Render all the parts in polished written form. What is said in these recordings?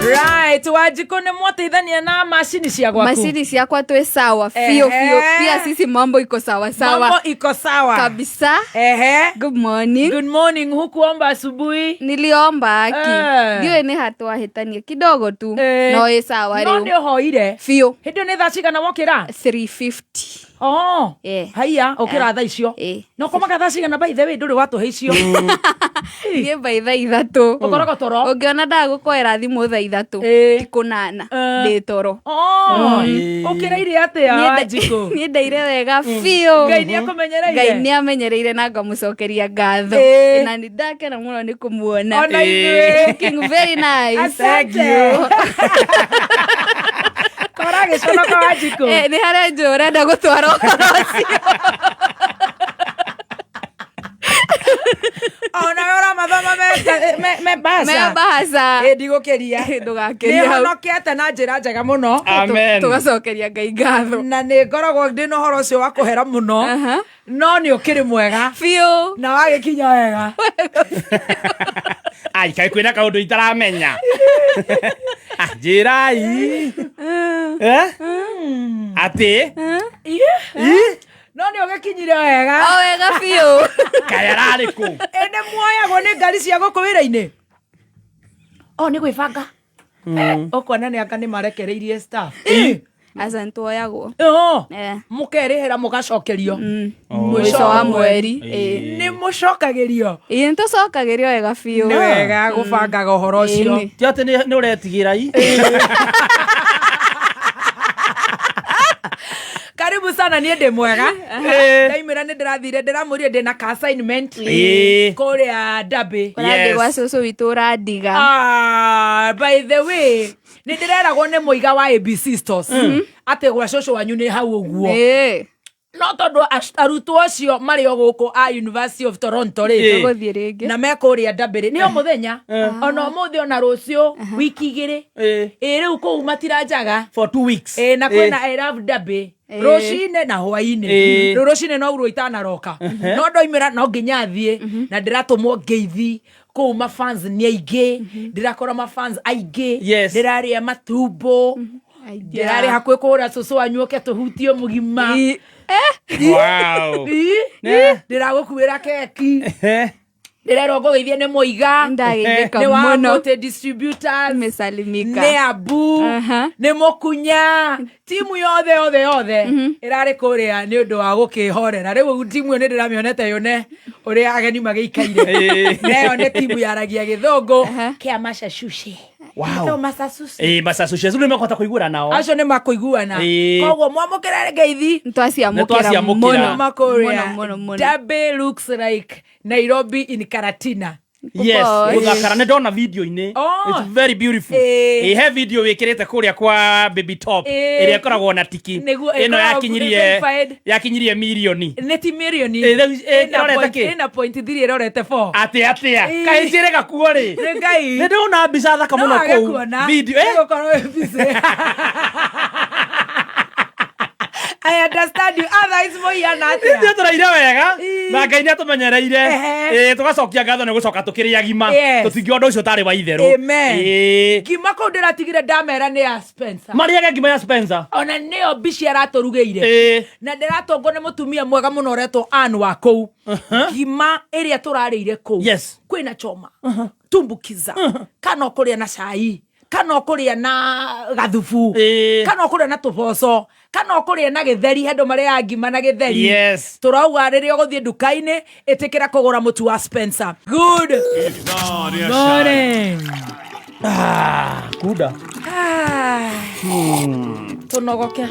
Right, Wanjikũ nĩ mwateithania na macini cia gwaku. Macini ciakwa twĩ sawa fio fio. Pia sisi mambo iko sawa sawa. Mambo iko sawa. Kabisa. Ehe. Good morning. Good morning. Hukuomba asubuhi? Niliomba aki. Ndiũĩ nĩ ha twahĩtania kidogo tu. No ĩ sawa No rĩu. nĩ ũhoire. Biũ. Hĩndĩ ĩyo nĩ thaa cigana wokĩra? 3:50. Oh. Eh. Haiya, ũkĩra thaa icio. Eh. Na ũkomaga thaa cigana by the way ndũrĩ watũhe icio. Niĩ by thaa 3. Ũkoragwo toro? Ũngĩona ndagũkoera thimũ thaa 3. Ti kũnana. Ndĩ toro. Oh. Ũkĩraire atĩa Wanjikũ? Niĩ ndaire wega biũ. Ngai nĩ akũmenyereire? Ngai nĩ amenyereire na ngamũcokeria ngatho. Na nĩ ndakena mũno nĩ kũmuona. Ona ithuĩ. Looking very nice. Asante. Kora gĩconoka Wanjikũ. Nĩ harĩa njũĩ ũrenda gũtwara ũhoro ũcio. Ona we ũramathoma me mbaca. Me mbaca. Ĩ ndigũkĩria. Ndũgakĩrie Nĩ hau. honokete na njĩra njega mũno. Amen. Tũgacokeria Ngai ngatho. Na nĩ ngoragwo ndĩ na ũhoro ũcio wa kũhera mũno. No nĩ ũkĩrĩ mwega. Biũ. Na wagĩkinya wega. Ai, kaĩ kwĩna kaũndũ itaramenya. Ah, njĩrai. Eh? Atĩ? Ih. No nĩ ũgĩkinyire wega. O wega biũ. Kaĩ ararĩ kũ? Ĩ nĩ muoyagwo nĩ ngari cia gũkũ wĩra-inĩ? O nĩ gwĩbanga. Ũkuona nĩ anga nĩ marekereirie staff. Aca nĩtuoyagwo. Oh. Eh. Mũkerĩhĩra mũgacokerio. Mũico wa mweri. Ĩ. Nĩ mũcokagĩrio. Ĩ nĩtũcokagĩrio wega biũ. Nĩ wega gũbangaga ũhoro ũcio. Ĩni. Ti atĩ nĩ ũretigĩra i. Karibu sana niĩ ndĩ mwega. Ndaimĩra nĩ ndĩrathire ndĩramwĩrire ndĩ na ka assignment kũrĩa Derby. Ũrathiĩ Yes. gwa cũcũ witũ ũrandiga. Ah, by the way nĩ ndĩreragwo nĩ mũiga wa ABC stores atĩ gwa cũcũ wanyu nĩ hau ũguo. Ĩ. No tondũ arutwo acio marĩ o gũkũ a University of Toronto rĩ Tũgũthiĩ rĩngĩ. na me kũrĩa Derby rĩ nĩ o mũthenya ona ũmũthĩ ona rũciũ wiki 2. Ĩ rĩu kũu matiranjaga. For 2 weeks. Ĩ na kwĩna I love Derby. Rũcinĩ na hwainĩ. Rĩu rũcinĩ no urwo itanaroka. No ndoimĩra no nginya thiĩ na ndĩratũmwo ngeithi kũu mafans nĩ aingĩ. Ndĩrakora mafans aingĩ. Yes. Ndĩrarĩa matumbo. Ndĩrarĩ hakuhĩ kũhũra cũcũ wanyu oke tũhutio mũgima. Wow. Ĩ, ndĩragũkuĩra keki. Ndĩrerwo ngũgeithie nĩ mũiga. Ndageithĩka Nĩ wa mũno. Mũtĩ Distributors. Nimesalimika. Nĩ Abu. Nĩ Mũkunya. Timu yothe yothe yothe ĩrarĩ kũrĩa nĩ ũndũ wa gũkĩhorera. Rĩu timu ĩyo nĩ ndĩramĩonete yone ũrĩa ageni magĩikaire. Na ĩyo nĩ timu yaragia gĩthũngũ kĩa Massachusetts. Wow. No Massachusetts. Massachusetts rĩu nĩ mekũhota kũiguana nao. Acio nĩ makũiguana. Koguo mwamũkĩra ngeithi. Nĩtwaciamũkĩra Nĩtwaciamũkĩra. mũno. Makũrĩa. Mũno, mũno, mũno. Derby looks like Nairobi in Karatina. Yes, Boy. gũthakara nĩ ndona video-inĩ. Oh. It's very beautiful. Ĩ he video wĩkĩrĩte kũrĩa kwa Baby Top ĩrĩa ĩkoragwo na tiki. Nĩguo, Ĩno ĩkoragwo verified. yakinyirie mirioni. Nĩ ti mirioni. Rĩu, Ĩna ĩrorete point- kĩ? ĩna point 3 ĩrorete 4. Atĩ atĩa? Kaĩ njĩre gakuo rĩ? Nĩ Ngai. Nĩ ndĩrona mbica thaka No mũno wage kũu. kuona. Video. Nĩgũkorwo wĩ busy. I understand you. Otherwise mũhiana atĩa? Ithuĩ tũraire wega Ii. na Ngai nĩ atũmenyereire. Ehe. Tũgacokia ngatho nĩ gũcoka tũkĩrĩ agima. Yes. Tũtingiuga ũndũ ũcio ũtarĩ wa itherũ. Amen. Ngima kũu ndĩratigire ndamera nĩ ya Spencer. Marĩage ngima ya Spencer. Ona nĩyo mbici aratũrugĩire. Na ndĩratũngwo nĩ mũtumia mwega mũno ũretwo Ann wa kũu. Ngima ĩrĩa tũrarĩire kũu. Yes. Kwĩna choma. Tumbukiza. Kana ũkũrĩa na cai. Kana ũkũrĩa na gathubu. Kana ũkũrĩa na tũboco. Kana ũkũrĩa na gĩtheri, he andũ marĩaga ngima na gĩtheri. Yes. Tũrauga rĩrĩa ũgũthiĩ nduka-inĩ, ĩtĩkĩra kũgũra mũtu wa Spencer. Good morning. Kuda. Tũnogoke.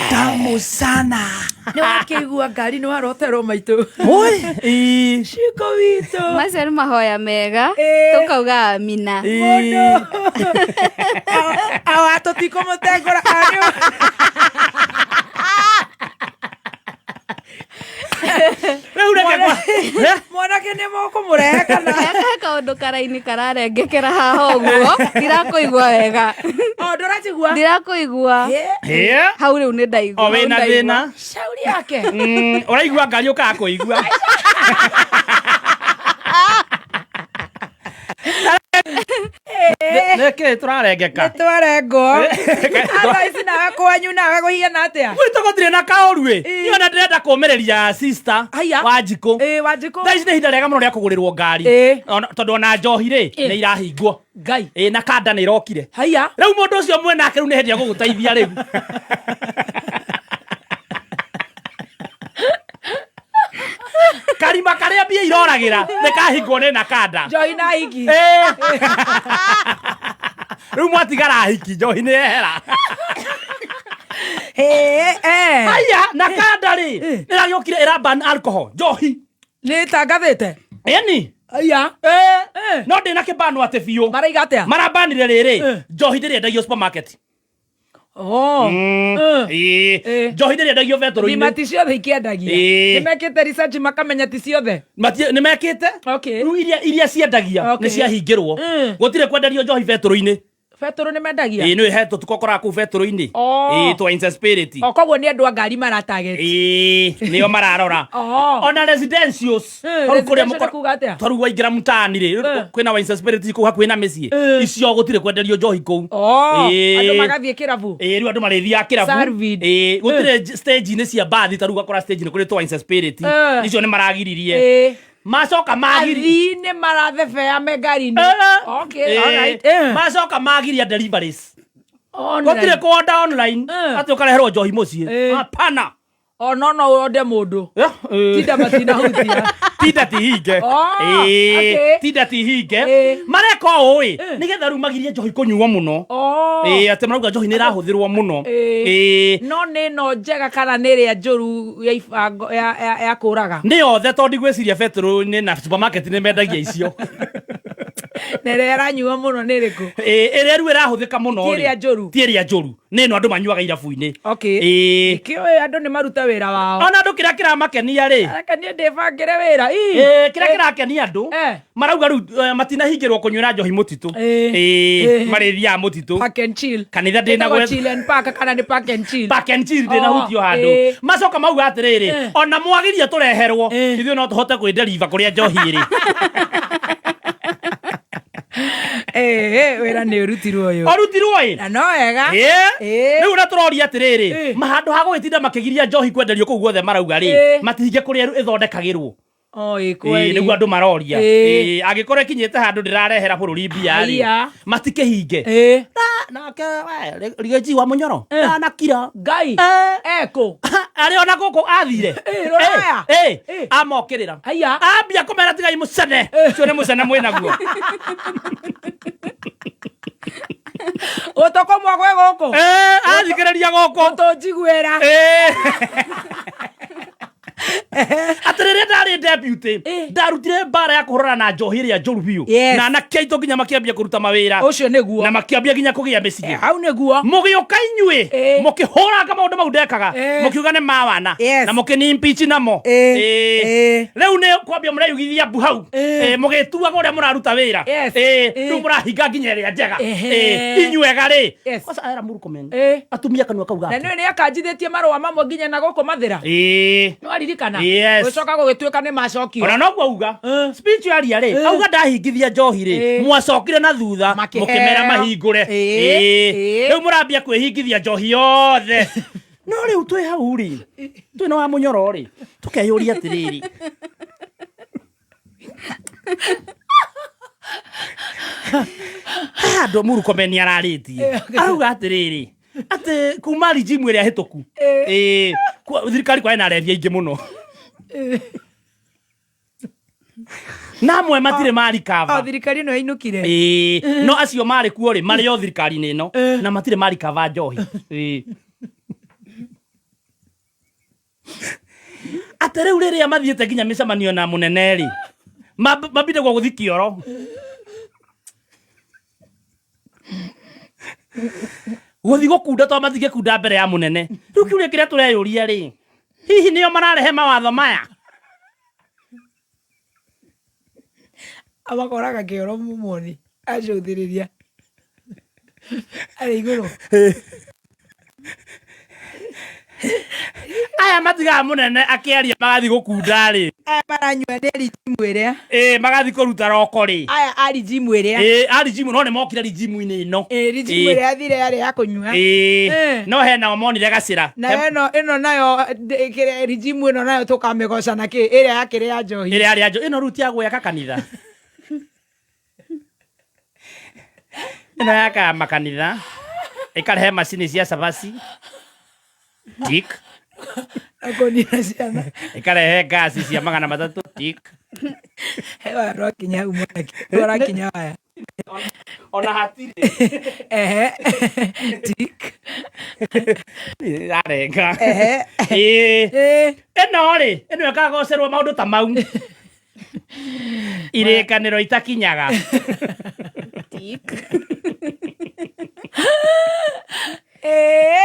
Tamu sana. Nĩ wakĩigua ngari nĩ waroterwo maitũ. Oi. Ii. Ciko witũ. Macio nĩ mahoya mega. Tũkauga amina. Mũndũ. Awa tũtikũmũtengũra. Rĩu reke kwa- Mwanake nĩ mũkũmũrehe kana? He kaũndũ karaini kararengekera haha ũguo. Ndirakũigua wega. O, ndũranjigua? Ndirakũigua. Hau rĩu nĩ ndaigua. O wĩna Hau ndaigua. thĩna. Shauri yake. Ũraigua ngari ũkaga kũigua. Nĩkĩ tũrarengeka? Nĩ twarengwo. Thaa ici nawe kwanyu nawe kũhiana atĩa? Gwitũ gũtirĩ na kaũru ĩ. Ĩ. Niĩ ona ndĩrenda kũmĩrĩria sister Haiya. Wanjikũ. Ĩ, Wanjikũ. Thaa ici nĩ ihinda rĩega mũno rĩa kũgũrĩrwo ngari. Ĩ. Tondũ ona njohi rĩ Ĩ. nĩ irahingwo. Ngai. Ĩ na kanda nĩ irokire. Haiya. Rĩu mũndũ ũcio mwenake rĩu nĩ hĩndĩ ya gũgũteithia rĩu. Karima karĩa mbia iroragĩra nĩ kahingwo nĩ na kanda. Njohi na hiki. Ĩ. Rĩu mwatigara hiki njohi nĩ yehera. Ĩ, eh. Haya na kanda rĩ nĩ ĩragĩũkire ĩra ban alcohol njohi. Nĩ ĩtangathĩte. Ĩni. Haiya. Eh. Eh. No ndĩna kĩbanwo atĩ biũ. Maraiga atĩa? Marabanire rĩrĩ Eh. njohi ndĩrĩ endagio supermarket. Oh. Eh. Ĩĩ. Eh. Njohi ndĩrĩ endagio Thima betũrũ-inĩ. ti ciothe ikĩendagia. Ĩ. Nĩ mekĩte research makamenya ti ciothe. Nĩ mekĩte Okay. rĩu iria ciendagia Okay. nĩ ciahingĩrwo. Gũtirĩ kwenderio njohi betũrũ-inĩ. Betũrũ nĩ mendagia. Ĩĩ nĩ he tũtuko ũkoraga kũu betũrũ-inĩ. Oh. Ĩĩ twa Inspirit. O koguo nĩ andũ a ngari maratarget. Ĩĩ nĩo mararora. Oh. Ona residentials. Eh, Tarĩu kũrĩa residential nĩ kuga atĩa? tarĩu waingĩra mtaani rĩ Eh. kwĩna Wines Spirit kũu hakuhĩ na mĩciĩ. Eh. Icio gũtirĩ kwenderio njohi kũu. Oh. Ĩĩ. Andũ magathiĩ kĩrabu. Ĩĩ rĩu andũ marĩthiaga kĩrabu. Served. Ĩĩ gũtirĩ stage-inĩ cia mbathi tarĩu ũgakora stage-inĩ kũrĩ twa Wines Spirit. Eh. Icio nĩ maragiririe. Ĩĩ. Macoka magiri Athii nĩ marathebea me ngari-inĩ. Eh. Okay, Ĩĩ. alright. Eh. Macoka magiria deliveries. Online. Gũtirĩ kũorder online Eh. atĩ ũkareherwo njohi mũciĩ. Eh. Hapana. O no no ũronde mũndũ. Yeah, eh. Tinda matinahutia. Tinda ti hinge. Oh, Ĩĩ, okay. tinda ti hinge. Ĩĩ. Mareka ũũ ĩ Eh. nĩgetha rĩu magirie njohi kũnyuo mũno. Oh. Ĩĩ atĩ marauga njohi nĩ ĩrahũthĩrwo mũno. Ĩĩ. Ĩĩ. No nĩ ĩno njega kana nĩ ĩrĩa njũru ya ibango ya kũraga. Nĩ othe tondũ ndigwĩciria betũrũ-inĩ na supermarket nĩ mendagia icio. Na ĩrĩa ĩranyuo mũno nĩ ĩrĩkũ? Ĩĩ, ĩrĩa rĩu ĩrahũthĩka mũno Ti ĩrĩa rĩ, njũru. ti ĩrĩa njũru nĩ ĩno andũ manyuaga irabu-inĩ. Okay. Ĩĩ. Nĩkĩo andũ nĩ maruta wĩra wao. Ona andũ kĩrĩa kĩramakenia rĩ Reke niĩ ndĩbangĩre wĩra. Ii. Ĩĩ, kĩrĩa kĩrakenia andũ Eh. marauga rĩu matinahingĩrwo kũnyuĩra njohi mũtitũ. Ĩĩ. Ĩĩ, Ĩĩ. marĩthiaga mũtitũ. Park and chill. Kanitha ndĩna Ĩtagwo gwetha- chill and park kana nĩ park and chill. Park and chill ndĩnahutio Oh, handũ. ĩĩ. Macoka mauga atĩrĩrĩ Eh. ona mwagiria tũreherwo Eh. ithuĩ no tũhote kwĩnderiva kũrĩa njohi ĩrĩ. Ĩĩ, wĩra nĩ ũrutirwo ũyũ. Ũrutirwo ĩ? Na no wega. Ĩĩ. Ĩĩ. Rĩu na tũroria atĩrĩrĩ Ĩĩ. handũ ha gũgĩtinda makĩgiria njohi kwenderio kũu guothe marauga rĩ Ĩĩ. matihinge kũrĩa ĩthondekagĩrwo. Oh, ĩĩ, Ĩĩ, kweli. nĩguo andũ maroria. Ĩĩ. Ĩĩ, angĩkorwo ĩkinyĩte handũ ndĩrarehera bũrũri mbia rĩ Haiya. matikĩhinge. Ĩĩ. Nake we Rigĩnji wa Mũnyoro Eh. ndanakira. Ngai. Eh. Ekũ. Arĩ ona gũkũ athire. Ĩĩ, rũraya. Ĩĩ, Ĩĩ. amokĩrĩra. Haiya. Ambia kũmera tigai mũcene. Ũcio nĩ mũcene mwĩnaguo. Gũtũ kũmwe gwĩ gũkũ. Ĩĩ, athikĩrĩria gũkũ. Gũtũ njiguĩra. Ĩĩ. Atĩ rĩrĩa ndarĩ deputy Ĩĩ. ndarutire mbara ya kũhũrana na njohi ĩrĩa njũru biũ Yes. na anake aitũ nginya makĩambia kũruta mawĩra Ũcio nĩguo. na makĩambia nginya kũgĩa mĩciĩ. Eh, Hau nĩguo. Mũgĩũka inyuĩ Ĩĩ. mũkĩhũranga maũndũ mau ndekaga Ĩĩ. mũkiuga nĩ mawana Yes. na mũkĩni namo. Ĩĩ. Ĩĩ. Ĩĩ. Rĩu nĩ kwambia mũreyugithia mbu hau. Ĩĩ. Ĩĩ, mũgĩtuaga ũrĩa mũraruta wĩra. Yes. Ĩĩ, Ĩĩ. rĩu mũrahinga nginya ĩrĩa njega. Ehe. Ĩĩ, inyuega rĩ. Yes. Kwanza era Murkomen. Ĩĩ. Atumia kanua kau Na gake. nĩ nĩ akanjithĩtie marũa mamwe nginya na gũkũ mathĩra. Ĩĩ. Nĩ waririkana? Yes. Gũcoka gũgĩtuĩka nĩ macokio. Ona noguo auga Eh. speech yaria rĩ Eh. auga ndahingithia njohi rĩ Eh. mwacokire na thutha Makĩheo. mũkĩmera mahingũre. Ĩĩ. Ĩĩ. Ĩĩ. Rĩu mũrambia kwĩhingithia njohi yothe. No rĩu twĩ hau rĩ twĩ na wa Mũnyoro rĩ tũkeyũria atĩrĩrĩ haha andũ Murkomen ararĩtie arauga atĩrĩrĩ atĩ kuma regime ĩrĩa hĩtũku ĩĩ thirikari kwarĩ na arevi aingĩ mũno na amwe matirĩ O marikava. thirikari ĩno yainũkire. Ĩĩ, no acio marĩ kuo rĩ marĩ o thirikari-inĩ ĩno na matirĩ marikava njohi. Ĩĩ. Atĩ rĩu rĩrĩa mathiĩte nginya mĩcemanio na mũnene rĩ mambindagwo gũthi kĩoro gũthi gũkunda to matingĩkunda mbere ya mũnene. Rĩu kĩũria kĩrĩa tũreyũria rĩ hihi nĩo mararehe mawatho maya? Amakoraga kĩoro mumoni acũthĩrĩria arĩ igũrũ. Aya matigaga mũnene akĩaria magathiĩ gũkunda rĩ. Aya maranyua nĩ rijimu ĩrĩa. Ĩĩ, magathiĩ kũruta roko rĩ. Aya a rijimu ĩrĩa. Ĩĩ, a rijimu no nĩ mokire rijimu-inĩ ĩno. Ĩĩ, rijimu Ĩĩ. ĩrĩa yathire yarĩ ya kũnyua. Ĩĩ, Eh. no hena monire gacĩra. Nayo ĩno ĩno nayo rijimu ĩno nayo tũkamĩgoca na kĩ ĩrĩa yakĩrĩ ya njohi. Ĩrĩa yarĩ ya njohi. Ĩno rĩu ti ya gwaka kanitha. Ĩno yakaga makanitha. Ĩkarehe macini cia cabaci. Tik. Na kũnina ciana. Ĩkarehe ngasi cia 300. Tik. He waya rwakinya hau mwanake. Rwarakinya waya. Ona hatirĩ. Ehe. Tik. Yarenga. Ehe. Ĩĩ. Ĩĩ. Ĩno rĩ, ĩno ĩkagocerwo maũndũ ta mau. Irĩkanĩro itakinyaga. Tik. Ĩĩ.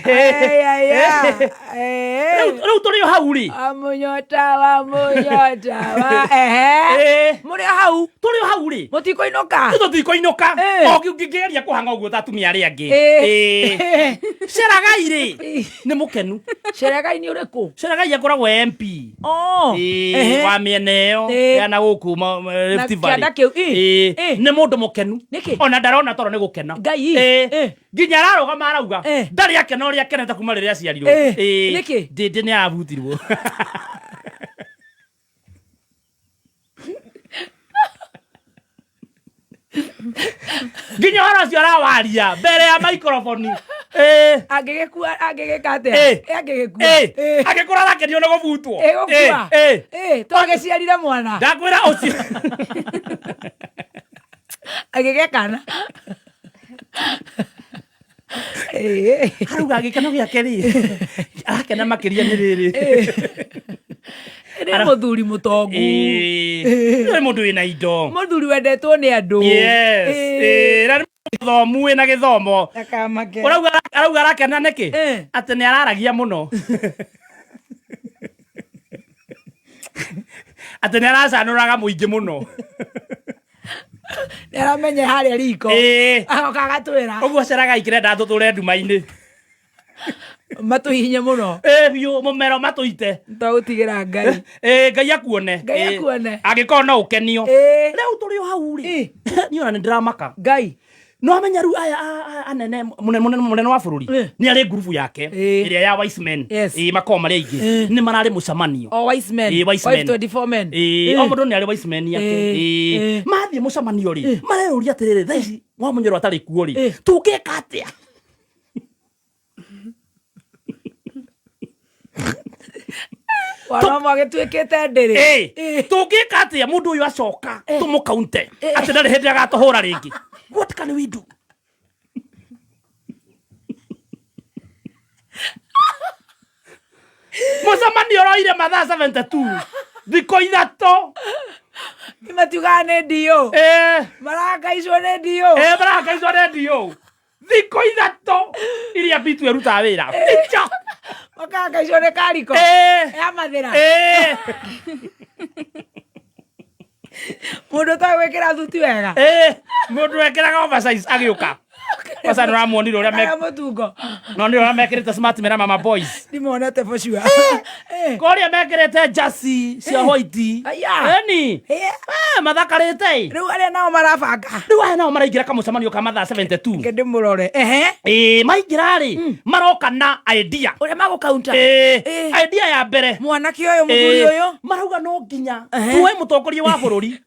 Ai, ai, ai. Rĩu Ĩĩ. rĩu tũrĩ o hau rĩ. Wa mũnyota wa mũnyota wa ehe. Ĩĩ. Mũrĩ o hau. Tũrĩ o hau rĩ. Mũtikũinũka. Rĩu tũtikũinũka. Ĩĩ. O ngĩgeria kũhang'a ũguo ta atumia arĩa angĩ. Ĩĩ. Ĩĩ. Ceragai rĩ. Nĩ mũkenu. Ceragai nĩ ũrĩkũ? Ceragai akoragwo MP. Oh. Ĩĩ, Ehe. wa mĩena ĩyo Ĩĩ. ya na gũkũ Na Rift Valley. kĩanda kĩu, ĩ. Ĩĩ. Ĩ. Nĩ mũndũ mũkenu. Nĩkĩ? Ona ndarona toro nĩ gũkena. Ngai. Ĩĩ. Ĩ. Nginya ararũgama arauga Ĩ. ndarĩ akena ũrĩa akenete kuma rĩrĩa aciarirwo. Ĩ. Ĩĩ. Nĩkĩ? Ndĩndĩ nĩ arabutirwo. Nginya ũhoro ũcio arawaria mbere ya microphone. Ĩĩ. Angĩgĩkua angĩgĩka atĩa? Ĩ. Ĩ, angĩgĩkua. Ĩ. Ĩ. Angĩkorwo arakenio nĩ gũbutwo. Ĩ, gũkua. Ĩ. Ĩ. Ĩ, twagĩciarire mwana. Ndakwĩra ũcio. Agĩgĩa kana. Ĩ. Arauga gĩkeno gĩake rĩ arakena makĩria nĩ rĩrĩ. Nĩ mũthuri mũtongu. Ĩĩ. Nĩ mũndũ wĩna indo. Mũthuri wendetwo nĩ andũ. Yes. Ĩ. Ĩĩ, na nĩ mũthomu wĩna gĩthomo. Ndakamake. Ũrauga arauga arakena nĩkĩ? Ĩ. Atĩ nĩ araragia mũno. Atĩ nĩ aracanũraga mũingĩ mũno. Nĩ aramenya harĩa riko. Ĩĩ. Agoka agatwĩra. Ũguo ceragai kĩrenda tũtũre nduma-inĩ. Matũhihinye mũno. Ĩĩ biũ mũmero matũite. Twagũtigĩra Ngai. Ĩĩ Ngai akuone. Ngai Ĩĩ. akuone. Angĩkorwo no ũkenio. Ĩĩ. Rĩu tũrĩ o hau rĩ. Ĩ. Niĩ ona nĩ ndĩramaka. Ngai. No amenya rĩu aya anene mũnene wa bũrũri Ĩ. nĩ arĩ ngurubu yake Ĩ. ĩrĩa ya wise men. Yes. Ĩĩ makoragwo marĩ aingĩ. Ĩ. Nĩ mararĩ mũcemanio. O wise men. Ĩĩ, wise men. 524 men. Ĩĩ, Ĩ. o mũndũ nĩ arĩ wise men yake. Ĩ. Ĩĩ. Ĩ. Mathiĩ mũcemanio rĩ mareyũria atĩrĩrĩ thaa ici wa Mũnyoro atarĩ kuo rĩ Ĩ. tũngĩka atĩa? Wana magĩtuĩkĩte ndĩrĩ. Ĩĩ. Tũngĩka atĩa mũndũ ũyũ acoka tũmũkaunte atĩ ndarĩ hĩndĩ agatũhũra rĩngĩ? What can we do? Mũcemanio ũroire mathaa 72 thikũ ithatũ. Matiugaga nĩ DO. Ĩĩ. Marakaicwo nĩ DO. Ĩĩ, marahakaicwo nĩ DO. Thikũ ithatũ iria Bitu ĩrutaga wĩra. Icho. Makahakaicwo nĩ Kariko. Ĩĩ. Ya mathĩra. Ĩĩ. Mũndũ ũtoĩ gwĩkĩra thuti wega. Ĩĩ. Mũndũ wekĩraga oversize agĩũka. Kwanza nĩ ũramuonire ũrĩa Aya mũtungo. no nĩ ũrĩa mekĩrĩte smart mera mama boys. Ndimonete for sure. Ĩ. Kũrĩa mekĩrĩte jersey cia white. Aya. Ĩni. Ĩ. Eh, mathakarĩte ĩ. Rĩu arĩa nao marabanga. Rĩu aya nao maraingĩra kamũcemanio ka mathaa 72. Reke ndĩmũrore. Ehe. Ĩĩ, maingĩra rĩ, maroka na idea. Ũrĩa magũkaunta. Ĩĩ, Ĩ. idea ya mbere. Mwanake ũyũ mũthuri Ĩĩ, ũyũ. marauga no nginya Ehe. tuoe mũtongoria wa bũrũri.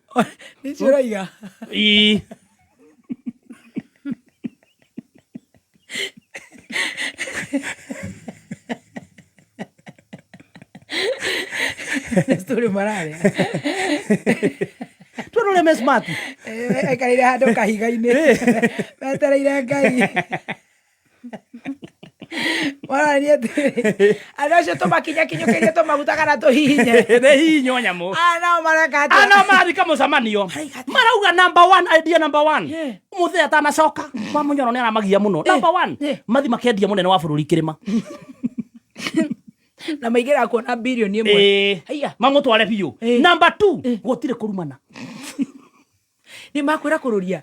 Nĩcio ũraiga. Ĩĩ. Nĩ story mararĩa. Tuone ũrĩa me smart. Ĩ, aikarĩire handũ kahiga-inĩ. Metereire Ngai. Marania atĩrĩrĩ, andũ acio tũmakinyakinyũkĩrie tũmaguta kana tũhihinye. Nĩ hihinywo nyamũ. Aya nao mareka atĩa? Ana marathika mũcemanio. Maraiga atĩa? Marauga number one, idea number one. Yeah. Mũthee atanacoka wa Mũnyoro nĩ aramagia mũno. Number one, Yeah. mathi makendia mũnene wa bũrũri kĩrĩma. Na maingĩraga kuona birioni ĩmwe. Ĩĩ. Haiya. Mamũtware biũ. Ĩĩ. Number two, gũtirĩ kũrumana. Nĩ makwĩra kũrũria.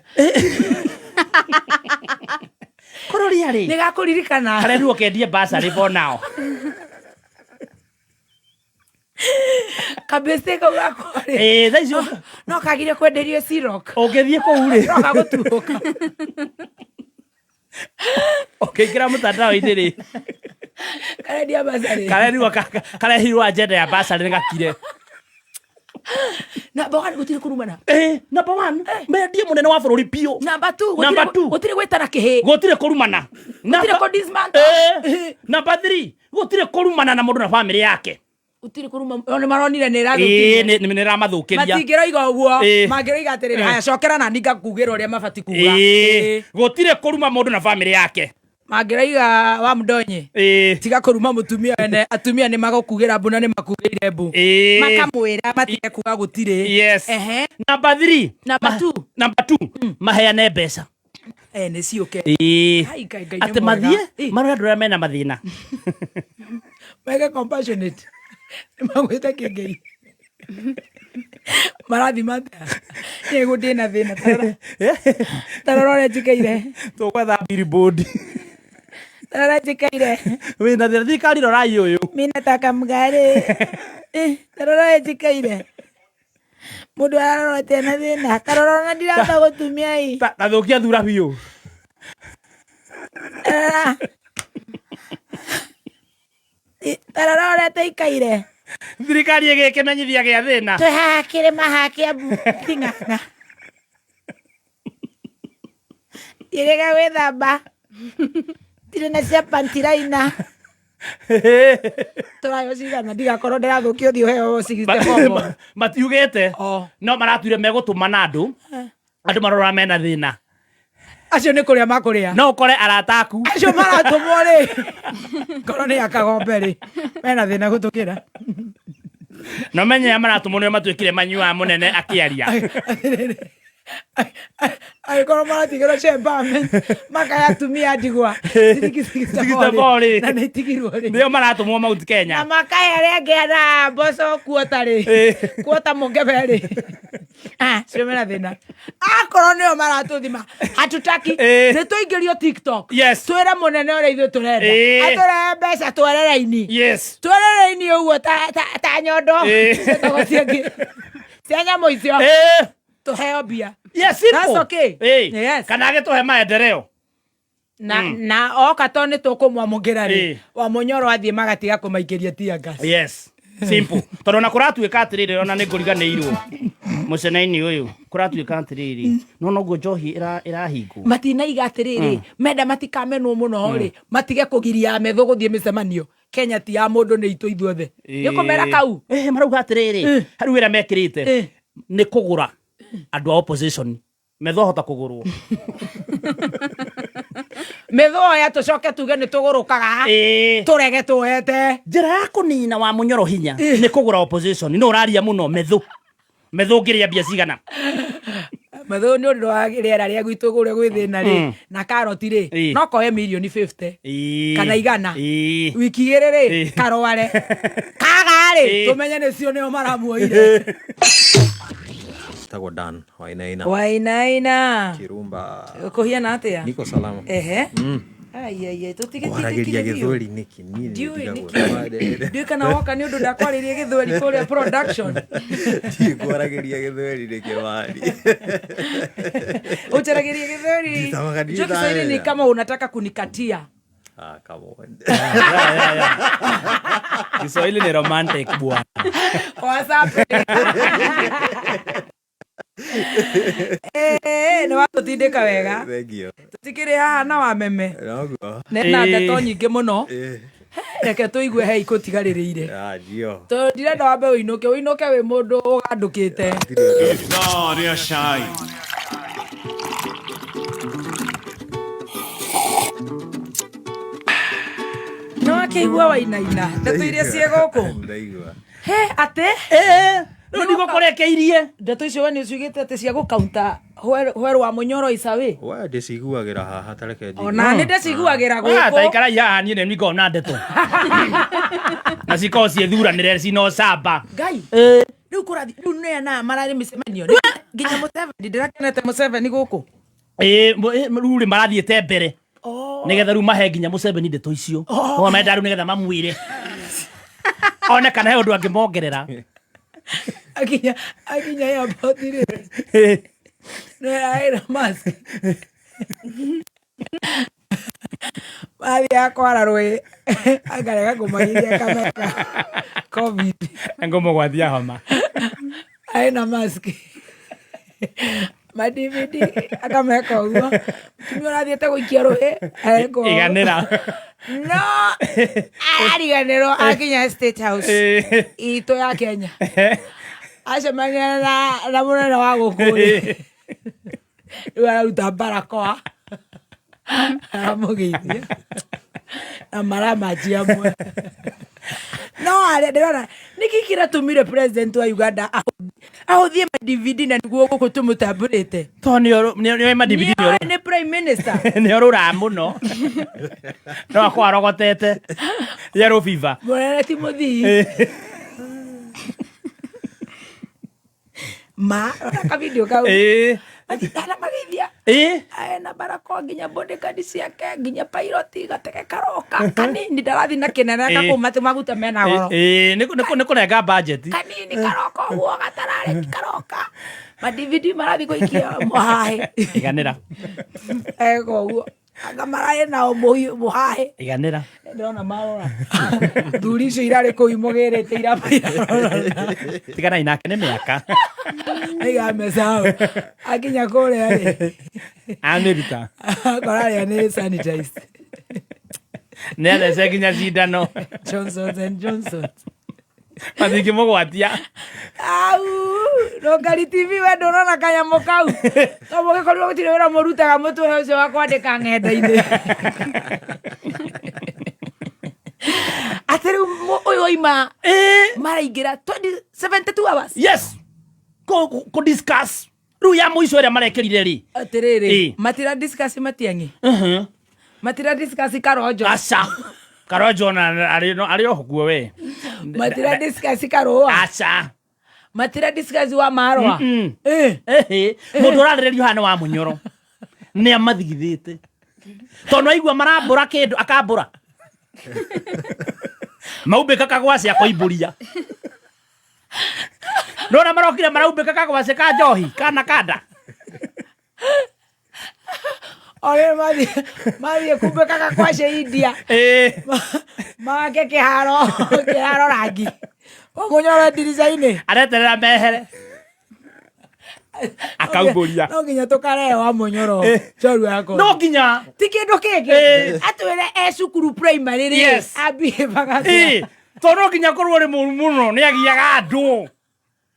Kũrũria rĩ. Nĩ gakũririkana. Karerirwo kendie bursary for now. Kabĩcĩ kau gakwa rĩ. Ĩĩ, thaa icio No kagire kwenderio Ciroc. Ũngĩthiĩ kũu rĩ, No gagũtuũka. Ũkĩingĩra mũtandao-inĩ rĩ, Karendia basarĩ. Karerirwo karehirwo agenda ya basarĩ nĩ gakire. Number one gũtirĩ kũrumana. Ĩĩ, number one, mendie mũnene wa bũrũri biũ. Number two, Number two. gũtirĩ gwĩtana kĩhĩ. Gũtirĩ kũrumana. Gũtirĩ Number- kũ dismantle. Ĩĩ, number three, gũtirĩ kũrumana na mũndũ na bamĩrĩ yake. Gũtirĩ kũruma. O nĩ maronire nĩ Ĩĩ, ĩrathũkirie. nĩ ĩramathũkĩria. Matingĩroiga ũguo. Ĩĩ. Mangĩroiga atĩrĩrĩ, haya cokera na ningakugĩra ũrĩa mabati kuga. Ĩĩ, gũtirĩ kũruma mũndũ na bamĩrĩ yake. Mangĩroiga wa mndonye. Tiga kũruma mũtumia wene, atumia nĩ magũkugĩra mbu na nĩ makugĩire mbu. Makamwĩra matige kuga gũtirĩ. Yes. Ehe. Number three. Number two. Number two, maheane mbeca. Nĩ ciũke. Ai, Ngai, Ngai nĩ Atĩ mwega. mathiĩ marore andũ arĩa mena mathĩna. Mege compassionate. Nĩ magwĩte kĩngei. Marathima atĩa? Niĩ ndĩ na thĩna. Tarora ũrĩa njikaire. Tũgwetha billboard. Tarora njikaire. Wĩna thĩna, thirikari rorai ũyũ. Mi nataka mgari. Tarora ũrĩa njikaire. Mũndũ ararora na thĩna. Tarora ona ndirahota gũtumia ĩ. Ta thũkia thura biũ. Tarora. Tarora ũrĩa tũikaire. Thirikari ĩgĩkĩmenyithia gĩa thĩna. Twĩ haha kĩrĩma haha Kĩambu Ting'ang'a. Njĩrĩga gwĩthamba. Ndirĩ na cia panty liner. Tũrayo cigana ndigakorwo ndĩrathũkia ũthiũ heo 64 bob. Matiugĩte. Oh. No maratuire megũtũmana andũ. Andũ marora mena thĩna. Acio nĩ kũrĩa makũrĩa. No ũkore arata aku. Acio maratũmwo rĩ. Korwo nĩ akagombe rĩ. Mena thĩna gũtũkĩra. No menye arĩa maratũmwo nĩo matuĩkire manyuaga mũnene akĩaria. Angĩkorwo maratigĩrwo cia empowerment makaya atumia ndigwa ciringi 64 rĩ. na nĩ itigirwo rĩ. Nĩo maratũmwo Mount Kenya. Na makahe arĩa angĩ na mboco kuota rĩ. Kuota mũngebe rĩ. Ah, cio mena thĩna. Akorwo nĩo maratũthima hatutaki nĩ tũingĩrio TikTok. Yes. Twĩre mũnene ũrĩa ithuĩ tũrenda. Atũrehe mbeca twere raini. Yes. Twere raini ũguo ta nyondo. Ciĩtagwo ciangĩ. Cia nyamũ icio. Tũheo mbia. Yes, simple. That's okay. Yes. Kana agĩtũhe maendeleo. Na oka to nĩ tũkũmwamũkĩra rĩ. Wamunyoro athiĩ magatiga kũmaikĩria tear gas. Yes. Simple. Tondũ ona kũratuĩka atĩrĩrĩ, ona nĩ ngũriganĩirwo. Mũcenainĩ ũyũ kũratuĩka atĩrĩrĩ, no noguo njohi ĩrahingwo. Matinaiga atĩrĩrĩ, menda matikamenwo mũno rĩ, matige kũgiria metho gũthiĩ mĩcemanio. Kenya ti ya mũndũ nĩ itũ ithuothe. Nĩ kũmera kau. Marauga atĩrĩrĩ, harĩ wĩra mekĩrĩte nĩ kũgũra andũ a opposition. Metho ahota kũgũrwo. Metho oya tũcoke tuge nĩ tũgũrũkaga. Tũrege tuoete. Njĩra ya kũnina wa mũnyoro hinya nĩ kũgũra opposition. Nĩ ũraria mũno metho. Metho ũngĩrĩa mbia cigana. Metho nĩ ũndũ wa rĩera rĩa gwitũ kũrĩa gwĩ thĩna rĩ, na karoti rĩ, no koe mirioni 50. Kana igana. Wiki igĩrĩ rĩ, karware. Kaga rĩ, tũmenye nĩcio nĩo maramuoire. Tagwo Dan Wainaina. Wainaina. Kirumba. Kũhiana atĩa? Niko salama. Ehe. Ai ai ai tũtigĩtire Kwaragĩria gĩthweri nĩkĩ? Niĩ Ndiũĩ nĩndigagwo. nĩkĩ. Ndiũĩ kana woka nĩ ũndũ ndakwarĩria gĩthweri kũrĩa production. Ndiũĩ kwaragĩria gĩthweri nĩkĩ wari. Ũnjaragĩria gĩthweri. Nditamaga Njoo Kiswahili ni nditaweza. kama unataka kunikatia. Ah, come on. Kiswahili ni romantic bwana. WhatsApp. Nĩ watũtindĩka wega. Thank you. Tũtikĩrĩ haha na wameme. Noguo. Na ndeto nyingĩ mũno. Reke tũigue he ikũtigarĩrĩire. Ah, ndio. Tondũ ndirenda wambe ũinũke, ũinũke wĩ mũndũ ũgandũkĩte. Ithaa rĩa cai. Nĩ wakĩigua wainaina ndeto iria ciĩ gũkũ? Ndaigua. He, atĩ? Rĩu ndigũkũrekeirie. Ndeto icio we nĩ ũciugĩte atĩ cia gũkaunta hwerũ wa mũnyoro icawi? We ndĩciguagĩra haha ta reke njigue. Ona nĩ ndĩciguagĩra Ah, gũkũ. ta ikarai haha niĩ nĩ ngoragwo na ndeto. Na cikoragwo ciĩthuranĩre cina ũcamba. Ngai. Rĩu kũrathi, rĩu nĩ ana mararĩ mĩcemanio. Nginya Museveni, ndĩrakenete Museveni gũkũ. Rĩu rĩ marathiĩte mbere. Nĩgetha rĩu mahe nginya Museveni ndeto icio. No menda rĩu nĩgetha mamwĩre. One kana he ũndũ angĩmongerera. Akinya akinya airport rĩ, nĩ aĩra mask. Mathiaga kwara rũĩ akarega kũmagiria kameka covid. Ngũmũgwatia homa. Aina mask, ma DVD akameka ũguo, mũtumia ũrathiĩte gũikia rũĩ areka ũguo. Iganĩra. No ariganĩrwo akinya State House itũ ya Kenya, acemania na mũnene wa gũkũ rĩ, rĩu araruta barakoa, aramũgeithia na maramaji amwe. No arĩa ndĩrona nĩkĩ kĩratũmire president wa Uganda ahũthie ma DVD na nĩguo gũkũ tũmũtambũrĩte? To nĩoĩ ma DVD. Nĩoĩ nĩ prime minister. Nĩ orũraga mũno, no akorwo arogotete yellow fever. Mũnene ti mũthii ma ona kavideo kau. Aramageithia ena barakoa, nginya bodyguard ciake, nginya pilot, gatege karoka kanini, ndarathi na kinene kakuma maguta mena goro. Nĩ kũrenga budget. Kanini karoka ũguo gatararĩ karoka ma DVD marathi gũikia mũhahe. Iganĩra. Eka ũguo anga mararĩ nao mũhahe. Iganĩra. Ndĩrona marora thuri icio irarĩ kũu imũgĩrĩte iramba irarora. Tiganai nake, nĩ mĩaka. Aiga mbeca hau, akinya kũrĩa rĩ, Amĩruta. Akora arĩa nĩ sanitized. Nĩ athece nginya cindano. Johnsons and Johnsons. Matingĩmũgwatia. Au Rũngari TV, we ndũrona kanyamũ kau to mũgĩkorirwo gũtirĩ wĩra mũrutaga, mũtũhe ũcio wa kwandĩka ng'enda-inĩ atĩ rĩu ũyũ oima maraingĩra 20 72 hours. Yes, kũ discuss rĩu ya mũico ĩrĩa marekĩrire rĩ. Atĩrĩrĩ, matira discuss Matiang'i, matira discuss Karonjo. Aca, Karonjo ona arĩ arĩ oho kuo we. Matira discuss Karũa. Aca. Matira discuss wa Marwa. Ehe, mũndũ ũrarĩrĩrio haha nĩ wa Mũnyoro, nĩ amathigithĩte tondũ aigua marambũra kĩndũ akambũra maumbĩka kagwaci akoimbũria. Nona marokire maraumbĩka kagwaci ka njohi kana kanda. Orĩ mathiĩ kumbĩka gakwace India. Make kĩharo rangi Mũnyoro ndirica-inĩ. Areterera mehere akaumbũria. No nginya tũkarehe wa Mũnyoro njorua yakwa. No nginya. Ti kĩndũ kĩngĩ. Atwĩre e cukuru primary rĩ, ambie Tondũ no nginya korwo rĩ mũru mũno, nĩ agiaga andũ.